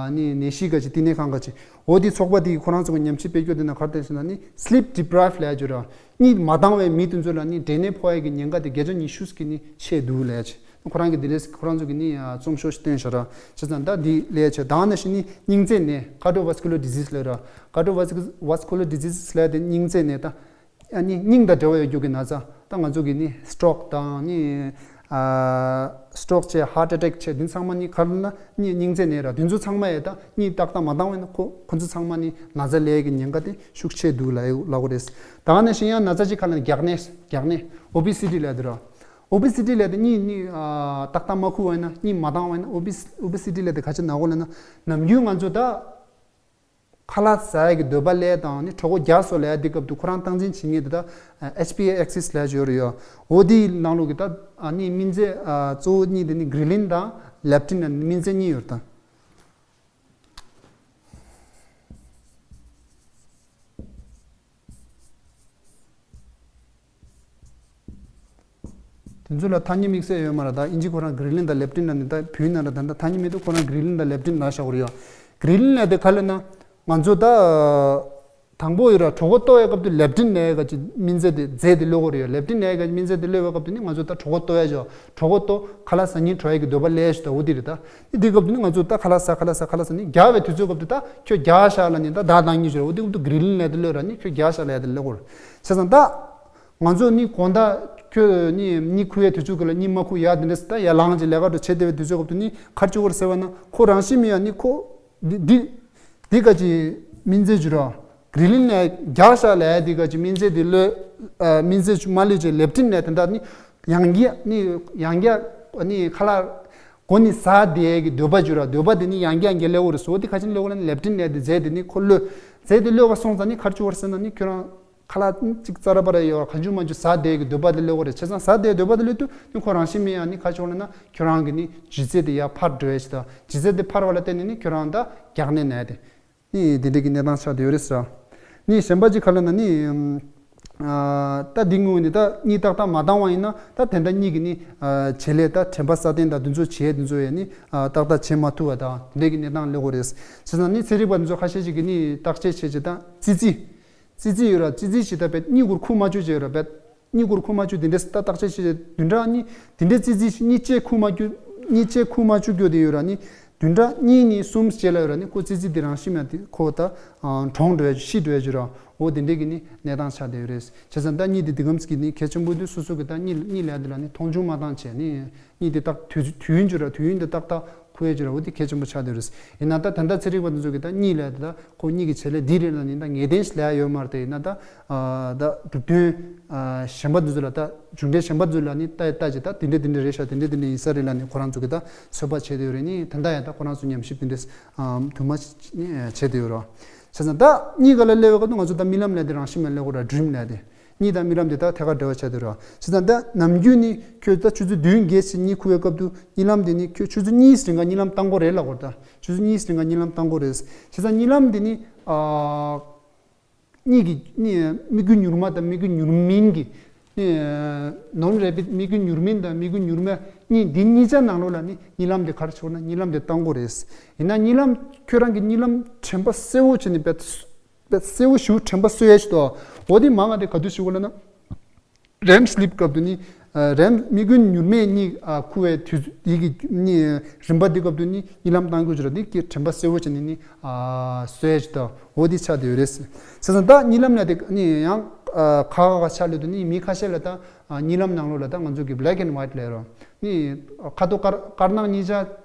ནི་ནད་གཞི་ག་ཅི་བསྟི་གནས་ཁང་ག་ཅི་འོ་དེ་ཚོགས་པ་དེ་ཁོ་རང་ཚོ་གི་ཉམས་ཞིབ་སྤེལ་རྒྱུ་དེ་ན་ག་རེ་བསྟན་ཟེར་ན་ནི་sleep deprived ལས་ཇུ་ར་གཉིད་མ་འདང་བའི་མི་དེ་ཚོ་ལ་ནི་འབྲས་ནད་ཕོག་ཡ་གི་ཉེན་ཁ་དེ་བརྒྱ་ཆ་ཉི་ཤུ་ཀྱི་ནི་ཆེ་འདུག་ལས་ཇུ། ཁོ་རང་གི་འདི་ལས་ཁོ་རང་ཚོ་གི་ནི་རྩོམ་ཤོག་ཞིག་བཏོན་ཤག་ར། བྱས་ཙང་ད་འདི་ལས་ཆེ་དང་ནང་བཞིན་ནི་སྙིང་རྩའི་ནད་cardiovascular disease ལས་ར། cardiovascular disease ལས་དེ་སྙིང་རྩའི་ནད་ད། ཨ་ནི་སྙིང་དང་འབྲེལ་བ་ཡོད་རྒྱུ་གི་ན་ཚ་ད་ང་ཚོ་གི་ནི་stroke དང་ནི་stroke བྱས་heart attack བྱས་འདི་ཚང་མ་ནི་ག་རེ་ལབ་ན་ནི་སྙིང་རྩའི་ནད་ར། འདི་ཚོ་ཚང་མ་ཡས་ད་གཉིད་ཏག་ཏག་མ་འདང་བས་ན་ཁོ་ཁོ་ཚོ་ཚང་མ་ནི་ན་ཚ་ལས་ཀྱི་ཉེན་ཁ་དེ་ཤུགས་ཆེ་འདུག་ལབ་ལབ་དགོས་རེད། དང་ནང་བཞིན་ཡང་ན་ཚ་གཅིག་ག་རེ་ལབ་ན་རྒྱགས་ནད་རྒྱགས་ནད་obesity ལབ་དེ་ར། obesity ལབ་དེ་གཉིད་གཉིད་ཨ་ཏག་ཏག་མ་ཁུག་པ་ཡིན་ན་གཉིད་མ་འདང་བ་ཡིན་ན་obes- obesity ལབ་དེ་ག་ཅི་ན་གོ་ལབ་ན་ནམ་རྒྱུན་ང་ཚོ་ད་ཁ་ལག་ཟ་ཡ་གི་འདོད་པ་སླེབས་དང་ནི་གྲོད་ཁོག་རྒྱགས་སོ་ལབ་ཡ་དེ་སྐབས་དུ་ཁོ་རང་སྟངས་འཛིན་བྱེད་མཁན་དེ་ད་ཨ་ཨེཆ་པི་ཨེ་ཨེག་སིས་ལབ་ཡ་ཅིག་ཡོད་རེད་ཡོ། འོ་དེའི་ནང་ལོགས་ཀྱི་ད་ཨ་ནི་སྨན་རྫས་ཨ་གཙོ་བོ་གཉིས་དེ་ནི་ghrelin དང་leptin ལབ་སྨན་རྫས་གཉིས་ཡོད་རེད་ད། དེ་ཚོ་ལ་ཐ་སྙད་དམིགས་བསལ་ཡོད་མ་རེད། ད་ཨིན་ཇི་ཁོ་རང་ghrelin དང་leptin ལབ་ནི་ད་བོད་ཡིག་ནང་ལ་ད་ད་ཐ་སྙད་མི་འདུག་ཁོ་རང་ghrelin དང་leptin ལབ་བཞག་གི་ཡོད། ghrelin ལབ་དེ་ག་ལབ་ན་ང་ཚོ་ད་དང་པོ་ཡོད་ར་གྲོད་ཁོག་ལྟོགས་ཡའི་སྐབས་དུ་leptin ལབ་ཡ་ག་ཅིག་སྨན་རྫས་དེ་རྫས་དེ་སླེབས་ཀྱི་ཡོད་རེད་ཡོ། leptin ལབ་ཡ་ག་ཅིག་སྨན་རྫས་དེ་སླེབས་པའི་སྐབས་དུ་ནི་ང་ཚོ་ད་གྲོད་ཁོག་ལྟོགས་ཡ་ཅིག་གྲོད་ཁོག་ལྟོགས་ཁ་ལག་ཟ་སྙིང་བྲོ་ཡ་གི་འདོད་པ་སླེབས་ཡ་ཅིག་ད་འོ་དེ་རེད་ད། དེ་དེའི་སྐབས་དུ་ནི་ང་ཚོ་ད་ཁ་ལག་ཟ་ཁ་ལག་ཟ་ཁ་ལག་ཟ་ནི་རྒྱགས་པའི་དུས་ཚོད་སྐབས་དུ་ད་ཁྱོད་རྒྱགས་བཞག་ལབ་ནི་ད་བདག་བཏང་སྙིང་བྲོ་ཡ་འོ་དེ་སྐབས་དུ་ghrelin ལབ་ཡ་དེ་སླེབས་ཀྱི་ཡོད་རེད་ནི་ཁྱོད་རྒྱགས་བཞག་ལབ་ཡ་དེ་སླེབས་ཀྱི་ཡོད་རེད། བྱས་ཙང་ད། ང་ཚོ་ནི་དགོང་དག་ཁྱོད་ནི་གཉིད་ཁུག་ཡའི་དུས་ཚོད་ཀྱི་ལ་གཉིད་མ་ཁུག་ཡ་དེ་འདྲ་ད་ཡར་ལངས་ཀྱི་ལས་ཀ་འགྲོ་བྱེད་བསྡད་པའི་དུས་ཚོད་སྐབས་དུ་ནི་ག་རེ་བྱེད་དགོས་རེད་ཟེར་བ་ན་ཁོ་རང་བཞིན་མི་ཡ་ནི་ཁོ་འདི་འདི་འདི་ག་ཅི་སྨན་རྫས་བྱུ་ར་ghrelin ནས་རྒྱགས་ཤག་ལབ་ཡ་འདི་ག་ཅི་སྨན་རྫས་འདི་གློད་ཨ་སྨན་རྫས་བྱུ་མ་གློད་ཅིག་leptin ནས་དེ་འདྲ་ནི་ཡང་རྒྱ་ནི་ཡང་རྒྱ་ནི་ཁ་ལག་གོ་ནི་ཟ་བསྡད་ཡ་གི་འདོད་པ་བྱུ་ར་འདོད་པ་འདི་ནི་ཡང་རྒྱ་ཡང་རྒྱ་སླེབས་ཀྱི་ཡོད་རེད་ཟེར་བ་འདི་ག་ཅི་སླེབས་ཀྱི་ཡོད་རེད་ན་leptin ནས་འདི་རྫས་འདི་ནི་ཁོ་གློད་རྫས་འདི་གློད་པ་སོང་ཙང་ནི་ག་རེ་བྱེད་དགོས་རེད་ཟེར་ན་ནི་ཁྱོད་རང་། ཁ་ལག་གཅིག་ཙ་ར་པ་ར་ཡོད་གང་བྱུང་མང་བྱུང་ཟ་བསྡད་ཀྱི་འདོད་པ་དེ་སླེབས་ཀྱི་ཡོད་རེད། བྱས་ཙང་ཟ་བསྡད་འདོད་པ་དེ་སླེབས་དུས་ནི་ཁོ་རང་བཞིན་མི་ཡ་ནི་ག་ཅི་ཡོང་ལབ་ན་ཁྱོད་རང་གི་ནི་ལྗིད་ཚད་དེ་ཡར་འཕར་འགྲོ་ཡ་ཞིག་དང་ལྗིད་ཚད་དེ་འཕར་བ་ལ་བརྟེན་ནས་ནི་ཁྱོད་རང་ད་རྒྱགས་ནད་ན་ཡ་དེ་ནི་དེ་འདྲ་གི་གནས་སྟངས་ཆགས་བསྡད་ཡོད་རེད་ཟེར། ནི་གཞན་པ་ཅིག་ག་ལབ་ན་ནི་ད་འདི་དངོས་ནི་ད་གཉིད་ཏག་ཏག་མ་འདང་བ་ཡིན་ན་ད་དེ་འདྲ་གཉིད་ཀྱི་ནི་བྱེད་ལས་ད་དྲན་པ་སྲ་བརྟན་དང་དེ་ཚོ་བྱེད་དེ་ཚོ་ཡ་ནི་ཏག་ཏག་བྱེད་མ་ཐུབ་པ་དང་དེ་འདྲ་གི་གནས་སྟངས་སླེབས་ཀྱི་ཡོད་རེད། བྱས་ཙང་ནི་ཚན་རིག་པ་དེ་ཚོ་ཁ་ཤས་ཅིག་གིས་ནི་བརྟག་དཔྱད་བྱེད་ཅིག་ད་ཙི་ཙི། ཙི་ཙི་ཡོད་ར་ཙི་ཙི་ཞིག་ད་བེད་གཉིད་ཁུག་མ་བཅུག་ཅེས་ཡོད་ར་བེད། གཉིད་ཁུག་མ་བཅུག་དེ་འདྲས་ད་བརྟག་དཔྱད་བྱེད་བདུན་ཕྲག་གཉིས་དེ་འདྲས་ཙི་ཙི་ཞིག་གཉིད་ཅེས་ཁུག་མ་བཅུག་གཉིད་ཅེས་ཁུག་མ་བཅུག་རྒྱུ་དེ་ཡོད་ར་ནི་བདུན་ཕྲག་གཉིས་ནས་གསུམ་རྗེས་ལ་ཡོད་ར་ནི་ཁོ་ཙི་ཙི་དེ་རང་ཤི་མ་དེ་ཁོ་ད་གྲོངས་འགྲོ་ཡ་ཤི་འགྲོ་ཡ་ཅིག་ར་འོ་དེ་འདྲས་ཀྱི་ནི་གནས་སྟངས་ཆགས་བསྡད་ཡོད་རེད། བྱས་ཙང་ད་གཉིད་དེ་དེ་གམ་ཅིག་གི་ནི་གལ་ཆེན་པོ་དེ་སོ་སོ་གི་ད་གཉིད་གཉིད་ལས་དེ་ལ་ནི་མཐོང་ཆུང་མ་བཏང་བྱས་ནི། གཉིད་དེ་ཏག་དུས་དུས་ཡུན་ཅིག་ར་དུས་ཡུན་དེ་ཏག་ཏག་ཁུག་ཡ་ཅིག་ར་འོ་དེ་གལ་ཆེན་པོ་ཆགས་བསྡད་ཡོད་རེད། ཡིན་ན་ད་ད་ལྟ་ཚན་རིག་པ་འདི་ཚོ་གིས་ད་གཉིད་ལས་དེ་ད་ཁོ་གཉིད་ཀྱི་བྱེད་ལས་འདི་རེད་ལ་ནི་ད་ངེས་གཏན་ཞིག་ལས་ཡ་ཡོད་མ་རེད་དེ་ཡིན་ན་ད་ད་གྲུབ་དོན་གཞན་པ་འདི་ཚོ་ལ་ད་མཇུག་འབྲས་གཞན་པ་འདི་ཚོ་ལ་ནི་ལྟ་ཡ་ལྟ་ཅིག་ད་དེ་འདྲས་དེ་འདྲས་རེད་ཤག་དེ་འདྲས་དེ་འདྲས་ཡིན་ས་རེད་ལ་ནི་ཁོ་རང་ཚོ་གིས་ད་ཚོད་དཔག་བྱས་བསྡད་ཡོད་རེད། ནི་ད་ལྟ་ཡ་ད་ཁོ་རང་ཚོ་ཉམས་ཞིབ་དེ་འདྲས་དུ་མ་བྱས་བསྡད་ཡོད་རེད། བྱས་ཙང་ད་གཉིས་ཀ་ལ་སླེབས་པའི་སྐབས་དུ་ང་ཚོ་ད་རྨི་ལམ་ལབ་དེ་རང་བཞིན་མེད་ལབ་དགོས་ར། ཌི་རིམ་ལབ་དེ། གཉིད་དང་རྨི་ལམ་དེ་དག་ཐད་ཀར་འབྲེལ་བ་ཆགས་བསྡད་ར། བྱས་ཙང་ད་ནམ་རྒྱུན་ནི་ཁྱོད་ད་ཆུ་ཚོད་བདུན་བརྒྱད་ཅིག་གཉིད་ཁུག་པའི་སྐབས་དུ་རྨི་ལམ་དེ་ནི་ཁྱོད་ཆུ་ཚོད་གཉིས་རིང་ག་རྨི་ལམ་བཏང་དགོས་རེད་ལབ་དགོས་ར། ད་ཆུ་ཚོད་གཉིས་རིང་ག་རྨི་ལམ་བཏང་དགོས་རེད། བྱས་ཙང་རྨི་ལམ་དེ་ནི་ཨ། གཉིད་ཀྱི་གཉིད་མིག་དཀྱུས་མྱུར་མ་དང་མིག་དཀྱུས་མྱུར་མིན་གྱི་གཉིད། ནོན་རེ་པིཌ་མིག་དཀྱུས་མྱུར་མིན་དང་མིག་དཀྱུས་མྱུར་མ་གཉིད། འདི་གཉིས་ཆ་ནང་ལོགས་ལ་ནི་རྨི་ལམ་དེ་ག་རེ་བྱུང་ན་རྨི་ལམ་དེ་བཏང་དགོས་རེད། ཡིན་ན་རྨི་ལམ་ཁྱོད་རང་གི་རྨི་ལམ་དྲན་པ་གསལ་བོ་བྱས་ནས་དཔེ་དཔེ་གསལ་བོ་ཞིག་དྲན་པ་གསོ་ཡ་ཞིག་འདུག་འོ་དེ་མང་ང་དེ་ག་དུས་ཞུ་དགོས་ལབ་ན། རེམ་སི་ལིབ་སྐབས་དུ་ནི། ཨ། རེམ་མིག་དཀྱུས་མྱུར་མའི་གཉིད། ཨ། ཁུག་པའི་དུས་ཡི་གི་ནི་རིམ་པ་འདི་སྐབས་དུ་ནི་རྨི་ལམ་བཏང་དགོས་ཀྱི་རེད། འདི་གི་དྲན་པ་གསལ་བོ་བྱས་ནས་ནི། ཨ། གསོ་ཡ་ཞིག་དང་འོ་འདི་ཆགས་བསྡད་ཡོད་རེད། བྱས་ཙང་ད་རྨི་ལམ་ལབ་དེ་ནི་ཡང་། ཨ། ཁ་ཁ་ཁ་ཆགས་ལོས་དུ་ནི་མི་ཁ་ཤས་ལ་ད། ཨ། རྨི་ལམ་ནང་ལོགས་ལ་ད་ང་ཚོ་གི་བྷི་ལེག་ཨེན་ཝའིཊ་ལབ་རོ། ནི་ཁ་དོག་དཀར་དཀར་ནག་གཉིས་ཆ།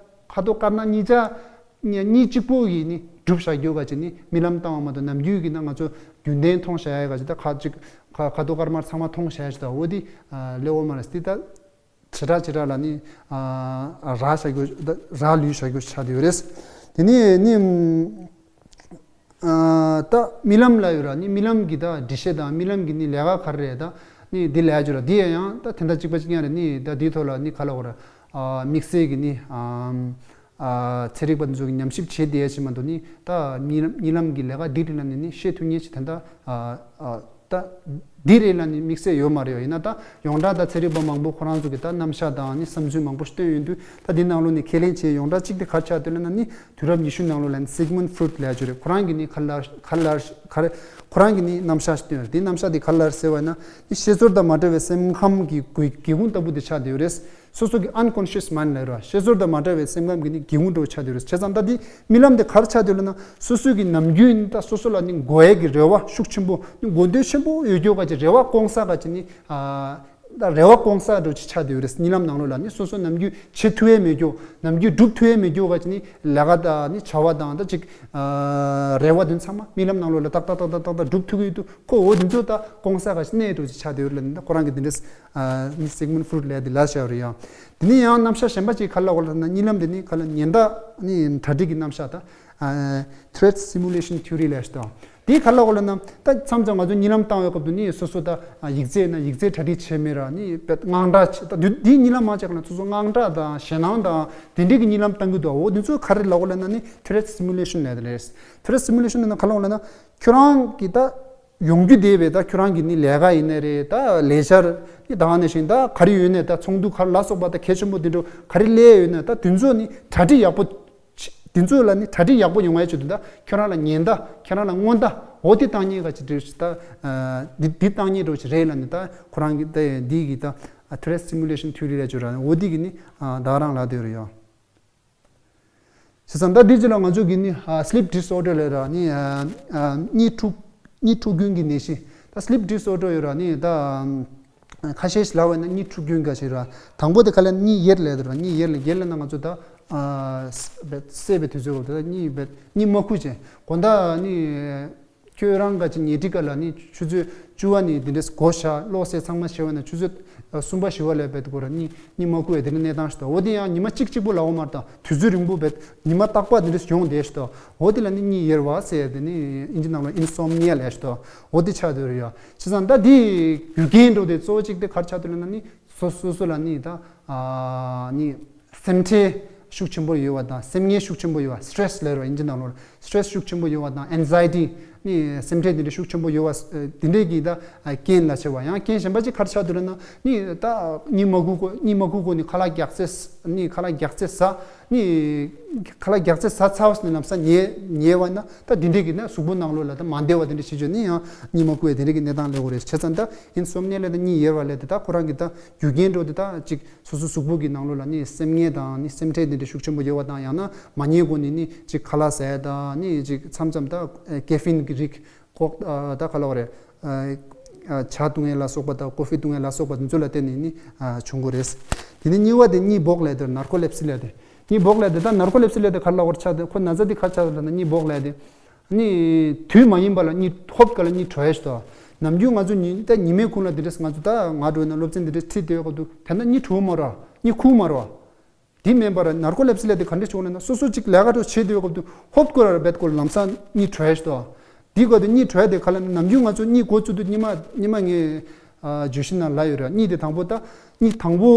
ཁ་དོག་དཀར་ནག་གཉིས་ཆ། གཉིས་གཉིས་གཅིག་པོ་ཡིས་ནི་གྲུབ་བཞག་རྒྱུ་ག་ཅིག་ནི་རྨི་ལམ་བཏང་བ་མ་གཏོགས་ནམ་རྒྱུན་གྱི་ན་ང་ཚོ་རྒྱུན་ལྡན་མཐོང་བཞག་ཡ་ག་ཅིག་ད་ཁ་ཅིག་ཁ་ཁ་དོག་དཀར་དམར་ཚང་མ་མཐོང་བཞག་ཡ་ཅིག་ད་འོ་དེ་ལེ་འོ་མ་ར་སི་ད་བྱེ་བྲག་བྱེ་བྲག་ལ་ནི་རག་བཞག་རྒྱུ་རག་ལུས་བཞག་རྒྱུ་ཆགས་བསྡད་ཡོད་རེད། དེ་ནི་ནི། ཨ། ད་རྨི་ལམ་ལབ་ཡོད་ར། ནི་རྨི་ལམ་གྱི་ད་འགྲེལ་བཤད་དང་རྨི་ལམ་གྱི་ནི་ལས་ཀ་ག་རེ་རེད། ད་ནི་འདི་ལས་ཡོད་ར། འདི་ཡང་ད་དེ་འདྲ་གཅིག་པ་གཅིག་རྐྱང་རེད། ནི་ད་འདིའི་ཐོག་ལ་ནི་ག་ལབ་དགོས་ར། ཨ། དམིགས་བསལ་གྱི་ནི། ཨ། ཨ། ཚན་རིག་པ་འདི་ཚོ་གི་ཉམས་ཞིབ་བྱེད་བསྡད་ཡ་ཞིག་མ་གཏོགས་ནི་ད་རྨི་རྨི་ལམ་གྱི་ལས་ཀ་འདི་རེད་ལབ་ནས་ནི་བཤད་ཐུབ་མཁན་ཞིག་ད་ལྟ། ཨ། ཨ། ད་འདི་རེད་ལབ་ནས་དམིགས་བསལ་ཡོད་མ་རེད། ཡིན་ན་ད་ཡོངས་གྲགས་ད་ཚན་རིག་པ་མང་པོ་ཁོ་རང་ཚོ་གི་ད་རྣམ་གཞག་དང་ནི་བསམ་ཚུལ་མང་པོ་ཞིག་བཏོན་ཡོང་དུས་ད་འདི་ནང་ལོགས་ནས་ཁས་ལེན་བྱས་ཡོངས་གྲགས་གཅིག་དེ་ག་རེ་ཆགས་བསྡད་ལབ་ན་ནི། དུས་རབས་ཉི་ཤུ་ནང་ལོགས་ལ་ནི་སིག་མུན་ཧྥུ་རུཌ་ལབ་ཡ་ཅིག་རེད། ཁོ་རང་གིས་ནི་ག་ལ་ག་ལ་ག་རེ། ཁོ་རང་གིས་ནི་རྣམ་གཞག་ཞིག་བཏོན་ཡོད་རེད། དེ་རྣམ་གཞག་དེ་ག་ལ་ཟེར་བ་ཡིན་ན་ནི་ཤེས་ཚོར་དང་མ་བྲལ་བའི་སེམས་ཁམས་ཀྱི་སྒེའུ་སྒེའུ་ཁུང་ལྟ་བུ་དེ་ཆགས་བསྡད་ཡོད་རེད། སོ་སོ་གི་ཨན་ཀོན་ཤི་ཡས་མའིན་ཌི་ལབ་ཡོད་རེད་བ། ཤེས་ཚོར་དང་མ་བྲལ་བའི་སེམས་ཁམས་ཀྱི་ནི་སྒེའུ་ཁུང་འདྲ་བོ་ཆགས་བསྡད་ཡོད་རེད། བྱས་ཙང་ད་དེ་རྨི་ལམ་དེ་ག་རེ་ཆགས་བསྡད་ལབ་ན་སོ་སོ་གི་ནམ་རྒྱུན་ད་སོ་སོ་ལ་ནི་དགོས་ཡས་ཀྱི་རེ་བ་ཤུགས་ཆེན་པོ་ནི་དགོས་འདོད་ཆེན་པོ་ཡོད་རྒྱུ་ག་ཅིག་རེ་བ་སྐོང་ས་ག་ཅིག་ནི། ཨ། ད་རེ་བ་སྐོང་ས་འདྲ་བོ་ཅིག་ཆགས་བསྡད་ཡོད་རེད། རྨི་ལམ་ནང་ལོགས་ལ་ནི་སོ་སོ་ནམ་རྒྱུན་བྱེད་ཐུབ་ཡས་མེད་རྒྱུ། ནམ་རྒྱུན་སྒྲུབ་ཐུབ་ཡས་མེད་རྒྱུ་ག་ཅིག་ནི་ལས་ཀ་དང་ནི་བྱ་བ་དང་ད་ཅིག་ཨ། རེ་བ་དེ་ཚང་མ་རྨི་ལམ་ནང་ལོགས་ལ་ཏག་ཏག་ཏག་ཏག་ཏག་ཏག་སྒྲུབ་ཐུབ་ཀྱི་ཡོད་དུས་ཁོ་འོ་དེ་ཚོ་ད་སྐོང་ས་ག་ཅིག་གནས་འདྲ་བོ་ཅིག་ཆགས་བསྡད་ཡོད་རེད་ལབ་ནི། ད་ཁོ་རང་གིས་དེ་འདྲས། ཨ། ནི་སིག་མུན་ཧྥུ་རུཌ་ལབ་ཡ་དེ་ལབ་བཞག་ཡོད་རེད་ཡ། དེ་ནི་ཡང་རྣམ་གཞག་གཞན་པ་ཅིག་ག་ལ་འོ་ལབ་ན་རྨི་ལམ་དེ་ནི་ག་ལ་ཉེན་བརྡ་ནི་གྲ་སྒྲིག་གི་རྣམ་གཞག་དང་། ཨ། ཐི་རེཊ་སི་མུ་ལེ་ཤན་ཐི་ཡོ་རི་ལབ་ཞིག་དང་། དེ་ག་ལ་འོ་ལབ་ན་ད་མཚམས་མཚམས་ང་ཚོ་རྨི་ལམ་བཏང་བའི་སྐབས་དུ་ནི་སོ་སོ་ད་ཡིག་ཚད་ན་ཡིག་ཚད་གྲ་སྒྲིག་བྱས་མེད་ར། ནི་དཔེ་དངངས་སྐྲག་བྱེད། ད་དུས་དེའི་རྨི་ལམ་མང་ཆེ་ག་ན་སོ་སོ་དངངས་སྐྲག་དང་ཞེད་སྣང་དང་དེ་འདྲའི་གི་རྨི་ལམ་བཏང་གི་འདུག་འོ་དེ་ཚོ་ག་རེ་ལབ་དགོས་ལབ་ན་ནི་ཐི་རེཊ་སི་མུ་ལེ་ཤན་ལབ་ཡ་དེ་རེད། ཐི་རེཊ་སི་མུ་ལེ་ཤན་ལབ་ན་ག་ལ་འོ་ལབ་ན་ཁྱོད་རང་གི་ད་ཡོང་རྒྱུ་དེ་བས་ད་ཁྱོད་རང་གི་ནི་ལས་ཀ་ཡིན་ནའི་རེད། ད་ལས་འཆར་ནི་ད་ག་ནང་བཞིན་ད་ག་རེ་ཡོད་ནའི་ད་ཚོགས་འདུ་ག་ལ་སོགས་པ་ད་གལ་ཆེན་པོ་དེ་འདྲ་ག་རེ་སླེབས་ཡོད་ནའི་ད་དེ་ཚོ་ནི་གྲ་སྒྲིག་ཡག་པོ། དེ་ཚོ་ལ་ནི་གྲ་སྒྲིག་ཡག་པོ་ཡོང་བའི་ཆེད་དུ་ད་ཁྱོད་རང་ལ་ཉེན་བརྡ། ཁྱོད་རང་ལ་སྔོན་བརྡ། འོ་དེ་བཏང་མཁན་ག་ཅིག་འདྲ་ཞིག་ད། འདི་འདི་བཏང་མཁན་འདྲ་ཞིག་རེད་ལབ་ནི་ད་ཁོ་རང་གི་ད་འདི་གི་ད་ཐི་རེཊ་སི་མུ་ལེ་ཤན་ཐི་ཡོ་རི་ལབ་ཅིག་ཡོད་ར། འོ་དེ་གི་ནི་ད་ག་རང་ལབ་བསྡད་ཡོད་རེད་ཡ། བྱས་ཙང་ད་འདི་ཅིག་ལ་ང་ཚོ་གི་ནི་ཨ། སི་ལིབ་ཌི་སི་ཨོར་ཌར་ལབ་ར། ནི་ཨ། ཨ། གཉིད་འཁྲུག་གཉིད་འཁྲུག་རྐྱེན་གྱི་ནད་གཞི། ད་སི་ལིབ་ཌི་སི་ཨོར་ཌར་ཡོད་ར། ནི་ད་ཨམ། ཁ་ཤས་ཤིག་ལབ་པ་ན་གཉིད་འཁྲུག་རྐྱེན་ག་ཞིག་ར། དང་པོ་དེ་ག་ལ་གཉིད་ཡེར་ལབ་དེ་ར། གཉིད་ཡེར་ལབ་ཡེར་ལབ་ན་ང་ཚོ་ད་ཨ། སད་པའི་དུས་ཚོད་འོ་ད་གཉིད་བེད་གཉིད་མ་ཁུག་ཅིང་དགོང་དག་ནི། ཁྱོད་རང་ག་ཅིག་ཉལ་ཁྲི་ཀ་ལ་ནི་ཆུ་ཚོད་བཅུ་པ་ནས་འདི་འདྲས་སྒོ་བཞག་གློག་བསད་ཚང་མ་བྱས་པ་ན་ཆུ་ཚོད་གསུམ་པ་བཞི་པ་ལ་བེད་དགོས་ར། གཉིད་གཉིད་མ་ཁུག་པའི་དེ་འདྲའི་གནས་སྟངས་ཤིག་འདུག་འོ་དེ་ཡང་ཉི་མ་གཅིག་གཅིག་པོ་ལབ་པ་མ་རེད། དུས་ཚོད་རིང་པོ་བེད་ཉི་མ་རྟག་པར་འདི་འདྲས་ཡོང་བསྡད་ཤིག་འདུག་འོ་དེ་ལ་ནི་གཉིད་ཡེར་བ་ཟེར་ཡ་དེ་ནི་ཨིན་ཇི་ནང་ལ་ཨིན་སོམ་ནི་ཡ་ལབ་ཤིག་འདུག་འོ་དེ་ཆགས་བསྡད་ཡོད་རེད་ཡ། བྱས་ཙང་ད་འདི་རྒྱུ་རྐྱེན་འདྲ་བོ་དེ་གཙོ་བོ་གཅིག་དེ་ག་རེ་ཆགས་བསྡད་ལབ་ན་ནི་སོ་སོ་སོ་ལ་ནི་ད་ཨ་ནི། སེམས་ཁྲལ་ཤུགས་ཆེན་པོ་ཡོད་པ་དང་སེམས་ངལ་ཤུགས་ཆེན་པོ་ཡོད་པ། སི་ཊེ་རེ་སི་ལབ་ར་ཨིན་ཇི་ནང་ལོགས་ལ། སི་ཊེ་རེ་སི་ཤུགས་ཆེན་པོ་ཡོད་པ་དང་ཨེང་ཛའི་ཊི་ནི་སེམས་ཁྲལ་དེ་འདྲ་ཤུགས་ཆེན་པོ་ཡོད་པ། དེ་འདྲའི་གི་ད་རྐྱེན་ལ་བྱས་པ། ཡང་རྐྱེན་གཞན་པ་ཅིག་ག་རེ་ཆགས་འདུག་ལབ་ན་ནི་ད་གཉིད་མ་ཁུག་གོ་གཉིད་མ་ཁུག་གོ་ནི་ཁ་ལག་རྒྱགས་ཚད་ནི་ཁ་ལག་རྒྱགས་ཚད་ཟ་ནི་ཁ་ལག་རྒྱགས་ཚད་ཟ་ཚར་བ་ནི་ལམ་སང་ཉལ་ཉལ་བ་ན་ད་དེ་འདྲའི་གི་ན་གཟུགས་པོ་ནང་ལོགས་ལ་ད་མ་བདེ་བ་དེ་འདྲ་བྱེད་ཆོག་ནི་ཡང་གཉིད་མ་ཁུག་པའི་དེ་འདྲའི་གི་གནས་སྟངས་སླེབས་དགོས་རེད། བྱས་ཙང་ད་ཨིན་སོམ་ནི་ཡ་ལབ་ད་གཉིད་ཡེར་བ་ལབ་དེ་ད་ཁོ་རང་གི་ད་རྒྱུ་རྐྱེན་འདྲ་བོ་དེ་ད་ཅིག་སོ་སོ་གཟུགས་པོ་གི་ནང་ལོགས་ལ་ནི་སེམས་ངལ་དང་ནི་སེམས་ཁྲལ་དེ་འདྲ་ཤུགས་ཆེན་པོ་ཡོད་པ་དང་། ཡང་ན་མ་ཉལ་གོང་ནས་ནི་ཅིག་ཁ་ལག་ཟ་ཡ་དང་ནི་ཅིག་མཚམས་མཚམས་ད་ཀེ་ཕིན་གྱི་རིགས་ཀོག་ད་ག་ལབ་དགོས་རེད། ཇ་བཏུང་ཡ་ལ་སོགས་པ་དང་ཀོ་ཕི་བཏུང་ཡ་ལ་སོགས་པ་དེ་ཚོ་ལ་བརྟེན་ནས་ནི་བྱུང་གི་རེད། དེ་ནས་གཉིས་པ་དེ་གཉིད་སྦོག་ལབ་དེ་ནར་ཀོ་ལེབ་སི་ལབ་དེ། གཉིད་སྦོག་ལབ་དེ་ད་ནར་ཀོ་ལེབ་སི་ལབ་དེ་ག་ལབ་དགོས་རེད། ཆགས་དེ་ཁོ་ན་ཚ་དེ་ག་ཆགས་ལབ་ན་གཉིད་སྦོག་ལབ་དེ། ནི་དུས་མ་ཡིན་པ་ལ་གཉིད་ཧོབ་ཀ་ལ་གཉིད་བྲོ་ཡ་ཞིག་འདུག་ནམ་རྒྱུན་ང་ཚོ་ཉི་ད་ཉི་མའི་གུང་ལ་འདི་འདྲས་ང་ཚོ་ད་ང་འགྲོ་ན་སློབ་ཚན་འདི་འདྲས་ཁྲིད་བསྡད་ཡོད་སྐབས་དུ་དེ་འདྲ་གཉིད་བྲོ་མ་རེད། གཉིད་ཁུག་མ་རེད། དེ་མིན་པར་ནར་ཀོ་ལེབ་སི་ལབ་དེ་ག་འདྲས་བྱུང་ལབ་ན་སོ་སོ་གཅིག་ལས་ཀ་འགྲོ་བྱེད་བསྡད་ཡོད་སྐབས་དུ་ཧོབ་ཀ་ལ་ར་བེད་ཀོ་ལམ་སང་གཉིད་བྲོ་ཡ་ཞིག་འདུག་དེའི་སྐབས་དུ་གཉིད་བྲོ་ཡ་དེ་ག་ལ་ན། ནམ་རྒྱུན་ང་ཚོ་གཉིད་འགོ་བཙུགས་དུས་ཉི་མ་ཉི་མ་ངས་ཨ་བརྗོད་གཞི་ནང་ལ་ཡོད་ར། གཉིད་དེ་དང་པོ་ད་གཉིད་དང་པོ་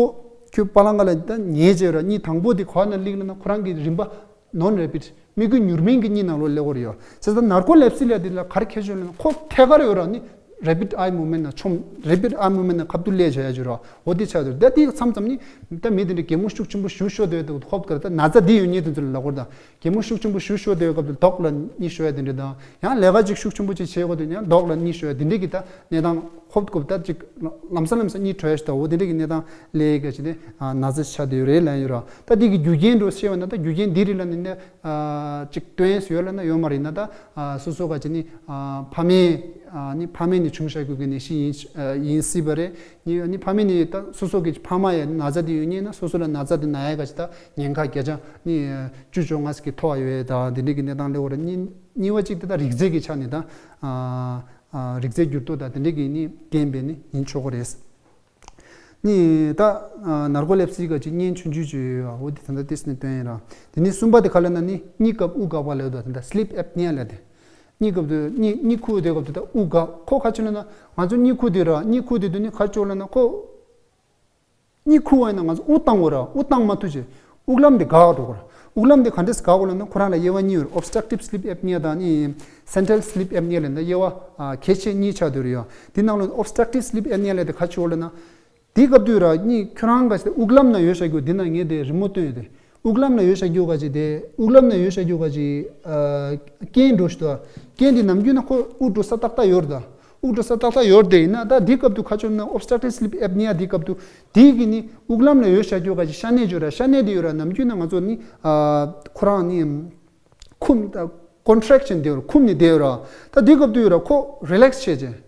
ཁྱོད་པ་ལང་ག་ལ་ད་ཉལ་བྱས་ར། གཉིད་དང་པོ་དེ་ག་ན་སླེབས་ལ་ན་ཁོ་རང་གི་རིམ་པ་non rapid མིག་གུ་མྱུར་མིན་གྱི་གཉིད་ནང་ལོགས་སླེབས་ཀྱི་ཡོད་རེད་ཡོ། བྱས་ཙང་ནར་ཀོ་ལེབ་སི་ལབ་དེ་ལ་ག་རེ་ཁྱད་ཆོས་ལབ་ན་ཁོ་ཐད་ཀར་ཡོད་ར་ནི་rapid eye movement ནང་མཆོང་། rapid eye movement ནང་ཁ་ཐུག་སླེབས་བྱས་ཡ་ཅིག་ར། འོ་དེ་ཆགས་འདུག་ད་དེ་མཚམས་མཚམས་ནི་ད་མི་དེ་འདྲ་གད་མོ་ཤུགས་ཆེན་པོ་ཞེ་པོ་ཤོར་བསྡད་འདུག་ཧོབ་ཀར་ད་ན་ཚ་དེ་ཡོད་མཁན་དེ་ཚོ་ལ་ལབ་དགོས་རེད་ད། གད་མོ་ཤུགས་ཆེན་པོ་ཞེ་པོ་ཤོར་བསྡད་པའི་སྐབས་དུ་མདོག་ལ་གཉིད་ཤོར་ཡ་དེ་འདྲ་དང་། ཡང་ལས་ཀ་ཅིག་ཤུགས་ཆེན་པོ་ཅིག་བྱེད་དགོས་དུས་ཡང་མདོག་ལ་གཉིད་ཤོར་ཡ་དེ་འདྲ་གི་ད་གནས་སྟངས་ཧོབ་ཀོབ་ད་ཅིག་ལམ་སང་ལམ་སང་གཉིད་བྲོ་ཡ་ཞིག་ད། འོ་དེ་འདྲ་གི་གནས་སྟངས་སླེབས་ཡ་ག་ཅིག་དེ་ན་ཚ་ཆགས་བསྡད་ཡོད་རེད་ལབ་ཡོད་ར། ད་དེ་གི་རྒྱུ་རྐྱེན་འགྲོ་ཤེས་པ་ན་ད་རྒྱུ་རྐྱེན་འདི་རིགས་ལ་ནི་ནི་ཅིག་སྟོན་ཡོད་ལ་ན་ཡོད་མ་རེད་ན་ད། སོ་སོ་ག་ཅིག་ནི་ཕ་མེས་ནི་ཕ་མེས་ནི་བྱུང་བཞག་རྒྱུ་གི་ནད་གཞི་ཡིན་ཡིན་སྲིད་པ་རེད། ནི་ནི་ཕ་མེས་ནི་ད་སོ་སོ་གི་ཕ་མ་ཡ་ན་ཚ་དེ་ཡོད་ཉེན་ན་སོ་སོ་ལ་ན་ཚ་དེ་ན་ཡ་ག་ཅིག་ད་ཉེན་ཁ་བརྒྱ་ཆ་ནི་བཅུ་བཅོ་ལྔ་ཟིག་གི་མཐོ་བ་ཡོད་ཡ་ད། འདི་འདྲ་གི་གནས་སྟངས་སླེབས་ཡོད་ར། གཉིས་གཉིས་པ་གཅིག་དེ་ད་རིགས་རྫས་ཀྱི་ཆ་ནས་ད་རིགས་རྫས་འགྱུར་ལྡོག་ད་དེ་འདྲ་གི་ནི་རྐྱེན་པས་ནི་ཡིན་ཆོག་གི་རེད། ནི་ད་ནར་ཀོ་ལེབ་སི་ག་ཅིག་གཉེན་ཆུང་ཆུང་ཅིག་ཡོད་ཡ། འོ་དེ་ད་ལྟ་ཏིས་ནི་སྟོན་ཡིན་ར། དེ་ནི་གསུམ་པ་དེ་ག་ལ་ན་ནི་གཉིད་སྐབས་དབུགས་འགག་པ་ལབ་དོ་དེ་ད་སི་ལིབ་ཨེབ་ནི་ཡ་ལབ་དེ། གཉིད་སྐབས་དུ་གཉིད་གཉིད་ཁུག་དེ་སྐབས་དུ་ད་དབུགས་འགག་ཁོ་ག་ཅི་ལབ་ན་ང་ཚོ་གཉིད་ཁུག་དེ་ར། གཉིད་ཁུག་དེ་དུ་ནི་ག་ཅི་ལབ་ན་ཁོ་གཉིད་ཁུག་པ་ཡིན་ན་ང་ཚོ་དབུགས་བཏང་དགོས་ར། དབུགས་བཏང་མ་ཐུབ་ཅེ་དབུགས་ལམ་དེ་འགག་འགྲོ་གི་ར། དབུགས་ལམ་དེ་ག་འདྲས་འགག་དགོས་ལབ་ན་ཁོ་རང་ལ་དབྱེ་བ་གཉིས་ཡོད་ར། obstructive sleep apnea དང་ནི་central sleep apnea ལབ་ན་དབྱེ་བ་གལ་ཆེ་གཉིས་ཆགས་བསྡད་ཡོད་ར་ཡ། དེ་ནང་ལ་obstructive sleep apnea ལབ་དེ་ག་ཅི་ལབ་ན། དེའི་སྐབས་དུས་ར་གཉིད་ཁྱོད་རང་ག་ཞིག་དབུགས་ལམ་ན་ཡོད་བཞག་རྒྱུ་འདི་ན་ངས་དེ་རི་མོ་སྟོན་ཡོད་དེ། དབུགས་ལམ་ན་ཡོད་བཞག་རྒྱུ་ག་ཅིག་དེ་དབུགས་ལམ་ན་ཡོད་བཞག་རྒྱུ་ག་ཅིག་རྐྱེན་འགྲོ་ཞིག་ཏུ། རྐྱེན་དེ་ནམ་རྒྱུན་ན་ཁོ་དབུགས་འགྲོ་ས་ཏག་ཏག་ཡོད་རེད་ད། དབུགས་འགྲོ་ས་ཏག་ཏག་ཡོད་རེད་དེ། ཡིན་ན་ད་འདི་སྐབས་དུ་ག་ཅི་ལབ་ན་obstructive sleep apnea འདི་སྐབས་དུ་དེའི་གི་ནི་དབུགས་ལམ་ན་ཡོད་བཞག་རྒྱུ་ག་ཅིག་ཤ་གནད་ཡོད་ར། ཤ་གནད་དེ་ཡོད་ར་ནམ་རྒྱུན་ན་ང་ཚོ་ནི་ཁོ་རང་ནི་འཁུམས་ད་contraction དེ་ཡོད་ར། འཁུམས་ནི་དེ་ཡོད་ར། ད་འདི་སྐབས་དུ་ཡོད་ར་ཁོ་relax བྱས་བྱས།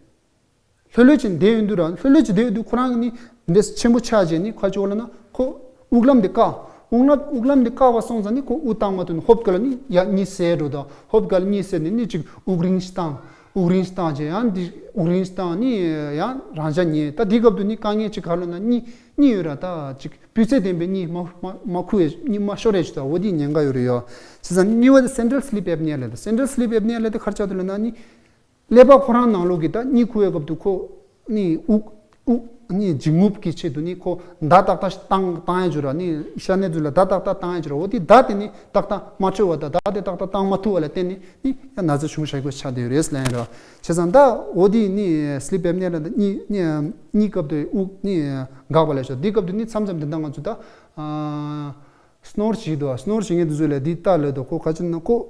ལྷོད་ལྷོད་ཅིག་བསྡད་ཡོང་དུས་ར། ལྷོད་ལྷོད་ཅིག་བསྡད་ཡོང་དུས་ཁོ་རང་གི་ནི་འདི་ཆེན་པོ་ཆགས་རྗེས་ནི་ཁ་ཕྱོགས་ལ་ན་ཁོ་དབུགས་ལམ་དེ་བཀག་དབུགས་ལམ་དབུགས་ལམ་དེ་བཀག་པ་སོང་ཙང་ནི་ཁོ་དབུགས་བཏང་མ་ཐུབ་ནི་ཧོབ་ག་ལ་ནི་ཡ་གཉིད་སད་འགྲོ་དང་། ཧོབ་ག་ལ་གཉིད་སད་ནི་ནི་ཅིག་དབུགས་རིང་ཞིག་བཏང་། དབུགས་རིང་ཞིག་བཏང་རྗེས་ཡང་འདི་དབུགས་རིང་ཞིག་བཏང་ནི་ཡང་རང་འཇགས་ཉལ། ད་འདི་སྐབས་དུ་ནི་དཀའ་ངལ་ཅིག་ག་ལ་ན་གཉིད་གཉིད་ཡོད་ར། ད་ཅིག་སྤུས་ཚད་ལྡན་པའི་གཉིད་མ་མ་མ་ཁུག་ཡས་གཉིད་མ་ཤོར་ཡས་ཅིག་ད། འོ་དེ་ཉེན་ཁ་ཡོད་རེད་ཡོ། བྱས་ཙང་གཉིས་པ་དེ་central sleep apnea ལབ་ད། central sleep apnea ལབ་དེ་ག་རེ་ཆགས་འདུག་ལབ་ན་ནི། ཀླད་པ་ཁོ་རང་ནང་ལོགས་ཀྱི་ད་གཉིད་ཁུག་པའི་སྐབས་དུ་ཁོ་ནི་དབུགས་དབུགས་ནི་འབྱིན་རྔུབ་ཀྱི་ཆེད་དུ་ནི་ཁོ་བརྡ་ཏག་ཏག་བཏང་བཏང་ཡ་ཅིག་ར། ནི་ཤ་གནད་དུ་ལ་བརྡ་ཏག་ཏག་བཏང་ཡ་ཅིག་ར། འོ་དེ་བརྡ་དེ་ནི་ཏག་ཏག་མ་འཕྲོད་པ་དང་བརྡ་དེ་ཏག་ཏག་བཏང་མ་ཐུབ་པ་ལ་བརྟེན་ནས་ནི་ཡང་ན་ཚ་བྱུང་བཞག་རྒྱུ་ཆགས་བསྡད་ཡོད་རེད་ལབ་ཡ་ར། བྱས་ཙང་ད་འོ་དེ་ནི་sleep apnea ལ་ད་གཉིད་གཉིད་གཉིད་སྐབས་དུ་དབུགས་ནི་འགག་པ་ལབ་ཤག་འདི་སྐབས་དུ་ནི་མཚམས་མཚམས་དེ་འདྲ་ང་ཚོ་ད་snore བྱེད་འདུག snore བྱེད་མཁན་དེ་ཚོ་ལ་འདི་ལྟ་ལབ་དུས་ཁོ་ག་ཅི་ན་ཁོ།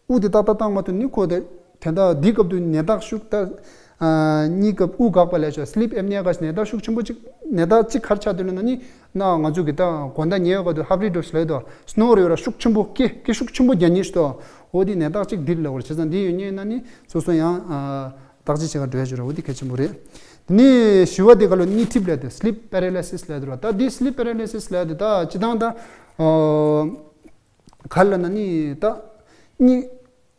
དབུགས་དེ་ཏག་ཏག་བཏང་མ་ཐུབ་ནི་ཁོ་དེ། དེ་འདྲ་འདི་སྐབས་དུ་ནད་རྟགས་ཤུགས་ད། གཉིད་སྐབས་དབུགས་འགག་པ་ལབ་ཤག sleep apnea ག་ཞིག་ནད་རྟགས་ཤུགས་ཆེན་པོ་ཅིག་ནད་རྟགས་གཅིག་ག་རེ་ཆགས་འདུག་ལབ་ན་ནི། ན་ང་ཚོ་གི་ད་དགོང་དག་ཉལ་བའི་སྐབས་དུ་ཧབ་རི་འགྲོ་ཞིག་ལབ་དུས་snore ཡོད་ར། ཤུགས་ཆེན་པོ་སྐད་སྐད་ཤུགས་ཆེན་པོ་རྒྱག་ཉེན་ཞིག་འདུག་འོ་དེ་ནད་རྟགས་གཅིག་འདི་ལབ་དགོས་རེད། བྱས་ཙང་འདི་ཡོད་ཉེན་ན་ནི་སོ་སོ་ཡང་བརྟག་དཔྱད་བྱེད་ག་འགྲོ་ཡ་ཅིག་ར། འོ་དེ་གལ་ཆེན་པོ་རེད། དེ་ནས་བཞི་བ་དེ་ག་ལ་གཉིད་འཁྲིབ་ལབ་དེ་sleep paralysis ལབ་དེ་ར། ད་འདི་sleep paralysis ལབ་དེ་ད་སྤྱིར་བཏང་ད། ག་ལ་ན་ནི་ད། གཉིད་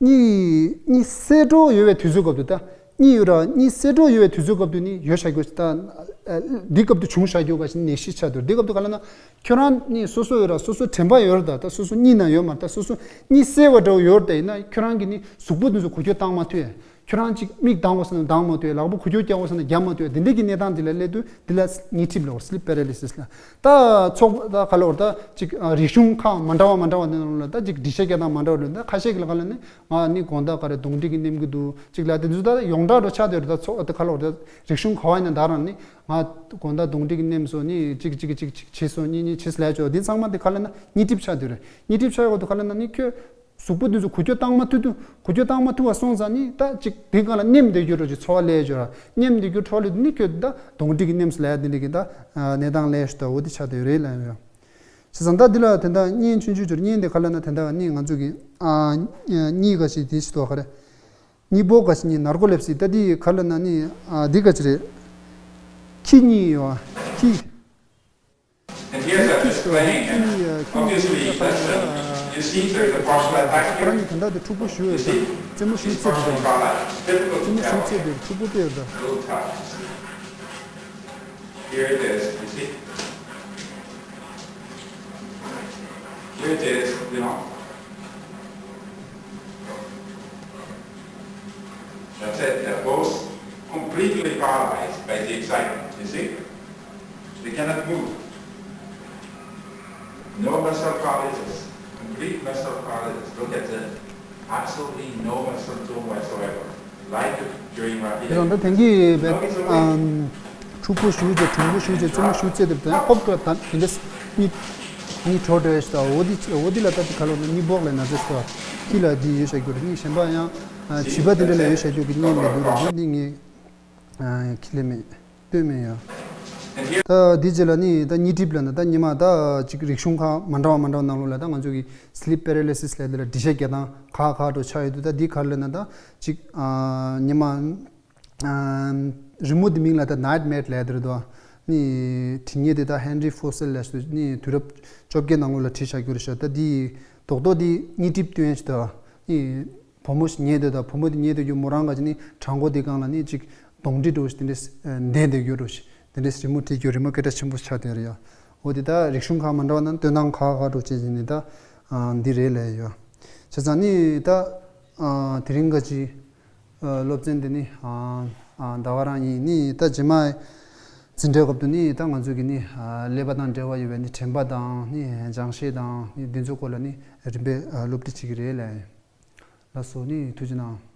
གཉིད་གཉིད་སད་འགྲོ་ཡོད་པའི་དུས་ཚོད་སྐབས་དུ་ད། གཉིད་ཡོད་ར་གཉིད་སད་འགྲོ་ཡོད་པའི་དུས་ཚོད་སྐབས་དུ་ནི་ཡོད་བཞག་རྒྱུ་ད། འདི་སྐབས་དུ་བྱུང་བཞག་རྒྱུ་ག་ཞིག་ནད་གཞི་ཆགས་འདུག་འདི་སྐབས་དུ་ག་ལ་ན་ཁྱོད་རང་ནི་སོ་སོ་ཡོད་ར། སོ་སོ་དྲན་པ་ཡོད་ར། ད་ད་སོ་སོ་གཉིད་ན་ཡོད་མ་རེད། ད་སོ་སོ་གཉིད་སད་པ་འདྲ་བོ་ཡོད་ར། ད་ཡིན་ན་ཁྱོད་རང་གི་ནི་གཟུགས་པོ་འདི་ཚོ་འགུལ་སྐྱོད་བཏང་མ་ཐུབ། ཁྱོད་རང་ཅིག་མིག་གདངས་དགོས་ས་ན་གདངས་མ་ཐུབ། ལག་པ་འགུལ་སྐྱོད་རྒྱག་དགོས་ས་ན་རྒྱག་མ་ཐུབ། འདི་འདྲ་གི་གནས་སྟངས་འདི་ལ་སླེབས་དུས་འདི་ལ་གཉིད་འཁྲིབ་ལབ་དགོས། sleep paralysis ལ། ད་ཚོགས་ད་ག་ལ་བར་ད་ཅིག་རིག་གཞུང་ཁག་མ་འདྲ་བ་མ་འདྲ་བ་ནང་ལ་ད་ཅིག་འགྲེལ་བཤད་རྒྱག་སྟངས་མ་འདྲ་བ་ལ། ད་ཁ་ཤས་ཀྱི་ལ་ག་ལ་ནི་ང་ནི་དགོང་དག་ག་རེ་གདོན་འདྲེ་གིས་མནན་གྱི་འདུག་ཅིག་ལ་དེ་ཚོ་ད་ཡོངས་གྲགས་འགྲོ་ཆགས་བསྡད་རེད། ད་ཚོགས་ད་ག་ལ་བར་ད་རིག་གཞུང་ག་བ་ཡིན་ན་ད་རང་ནི་ང་དགོང་དག་གདོན་འདྲེ་གིས་མནན་སོང་ནི་ཅིག་ཅིག་ཅིག་ཅིག་བྱས་སོང་ནི་ནི་བྱས་ལབ་ཆོག་འདི་ཚང་མ་དེ་ག་ལ་ན་གཉིད་འཁྲིབ་ཆགས་བསྡད་རེད། གཉིད་འཁྲིབ་ཆགས་ཡོད་གོ་དེ་ག་ལ་ན་ནི་ཁྱོད། གཟུགས་པོ་འདི་ཚོ་འགུལ་སྐྱོད་བཏང་མ་ཐུབ་དུས་འགུལ་སྐྱོད་བཏང་མ་ཐུབ་པ་སོང་ཙང་ནི་ད་ཅིག་དེ་ག་ལ་མནན་བསྡད་རྒྱུ་འདྲ་ཅིག་ཚོར་བ་སླེབས་ཡོད་ར། མནན་བསྡད་རྒྱུ་འཕྲོ་ལས་དུ་ནི་ཁྱོད་ད་གདོན་འདྲེ་གིས་མནན་སོང་ལབ་ཡ་དེ་འདྲ་གི་ད་གནས་སྟངས་སླེབས་ཤག་ད་འོ་དེ་ཆགས་བསྡད་ཡོད་རེད་ལབ་ཡོད། བྱས་ཙང་ད་འདི་ལ་དེ་འདྲ་གཉེན་ཆུང་ཆུང་ཅིག་གཉེན་དེ་ག་ལ་ན་དེ་འདྲ་ག་ནི་ང་ཚོ་གི་ཨ་གཉིད་ག་ཞིག་དེ་ཞིག་ཏོ་ག་རེ། གཉིད་པོ་ག་ཞིག་གཉིད་ནར་ཀོ་ལེབ་སི་ད་འདི་ག་ལ་ན་ནི་ཨ་འདི་ག་ཅི་རེད། ཁྱི་གཉིད་ཡོད་ཨ་ཁྱི། And here's a explaining. Obviously, that's a, you see, there's a partial attack here. You see, it's partially paralyzed. Difficult to tell. A little tough. Here it is, you see. Here it is, you know. That's it. They're both completely paralyzed by the excitement, you see? They cannot move. No muscle paralysis. Complete muscle paralysis. Look at the absolutely no muscle tone whatsoever. Like during rapid. དེ་རང་ད་དེང་གི་བས་ཨམ་ཕྱུག་པོ་ཞུ་རྒྱུ་གྲུང་པོ་ཞུ་རྒྱུ་རྩེད་མོ་ཞུ་རྩེད་དེ་དང་ཧོབ་ཀ་དང་དེ་འདྲས་གཉིད་གཉིད་འཕྲོ་འགྲོ་ཡས་ཤིག་དང་འོ་དེ་འོ་དེ་ལ་ད་དེ་ཁ་ལོ་ན་གཉིད་ལོག་ལས་ན་ཚོད་ཤིག་དང་ཁྱི་ལ་དེ་ཡོད་བྱ་རྒྱུ་རེད། གཉིད་གཞན་པ་ཡང་བྱིས་པ་དེ་འདྲ་ལ་ཡོད་བྱ་རྒྱུ་གི་གཉིད་མི་འདུག་རེད། འདི་ངས་ཁྱི་ལས་མེད་ལྟོས་མེད་ཡོད། ད་དེ་རྗེས་ལ་ནི་ད་གཉིད་གྲིབ་ལ་ན་ད་ཉི་མ་ད་ཅིག་རིག་གཞུང་ཁག་མ་འདྲ་བ་མ་འདྲ་བ་ནང་ལོགས་ལ་ད་ང་ཚོ་གི་sleep paralysis་ལ་དེ་ལ་འགྲེལ་བཤད་རྒྱག་སྟངས་ཁག་ཁག་འགྲོ་ཆགས་ཡོད་དུས། ད་འདི་ག་ལ་ན་ད་ཅིག་ཉི་མ་རི་མོ་འདི་མིང་ལ་ད་night mate་ལབ་ཡ་དེ་རེད་དོ། ནི་བྲིས་མཁན་དེ་ད་Henry Fossel་ལབ་ཞིག་ནི་དུས་རབས་བཅོ་བརྒྱད་ནང་ལོགས་ལ་བྲིས་བཞག་རྒྱུ་རེད་ཤག་ད་འདི་རྡོག་རྡོག་འདི་གཉིད་གྲིབ་སྟོན་ཞིག་ད་ནི་བུ་མོ་ཞིག་ཉལ་སྡོད་ད་བུ་མོ་དེ་ཉལ་སྡོད་རྒྱུ་མོ་རང་ག་ཅིག་ནི་བྲང་ཁོག་དེ་སྒང་ལ་ནི་ཅིག་གདོང་འདྲེ་འདྲ་བོ་ཞིག་དེ་འདྲས་བསྡད་སྡོད་རྒྱུ་འདྲ་བོ་ཞིག་དེ་འདྲས་རི་མོ་བྲིས་རྒྱུ་རི་མོ་སྐད་གྲགས་ཆེན་པོ་ཆགས་བསྡད་རེད་ཡ། འོ་དེ་ད་རིག་གཞུང་ཁག་མ་འདྲ་བ་ན་སྟོན་སྟངས་ཁག་ཁག་འགྲོ་བྱས་ནས་ནི་ད་འདི་རེད་ལབ་ཡོད། བྱས་ཙང་ནི་ད་དེ་རིང་ག་ཅིག་སློབ་ཚན་དེ་ནི་ཟླ་བ་རང་ཡིན་ནི་ད་རྗེས་མ་འཛིན་གྲྭའི་སྐབས་དུ་ནི་ད་ང་ཚོ་གི་ནི་ཀླད་པ་དང་འབྲེལ་བ་ཡོད་པའི་ནི་དྲན་པ་དང་ནི་སྦྱང་ཤེས་དང་ནི་འདི་ཚོའི་སྐོར་ལ་ནི་རིམ་པས་སློབ་ཁྲིད་བྱེད་ཀྱི་རེད་ལབ་ཡིན། ལགས་སོ་ནི་ཐུགས་རྗེ་གནང་།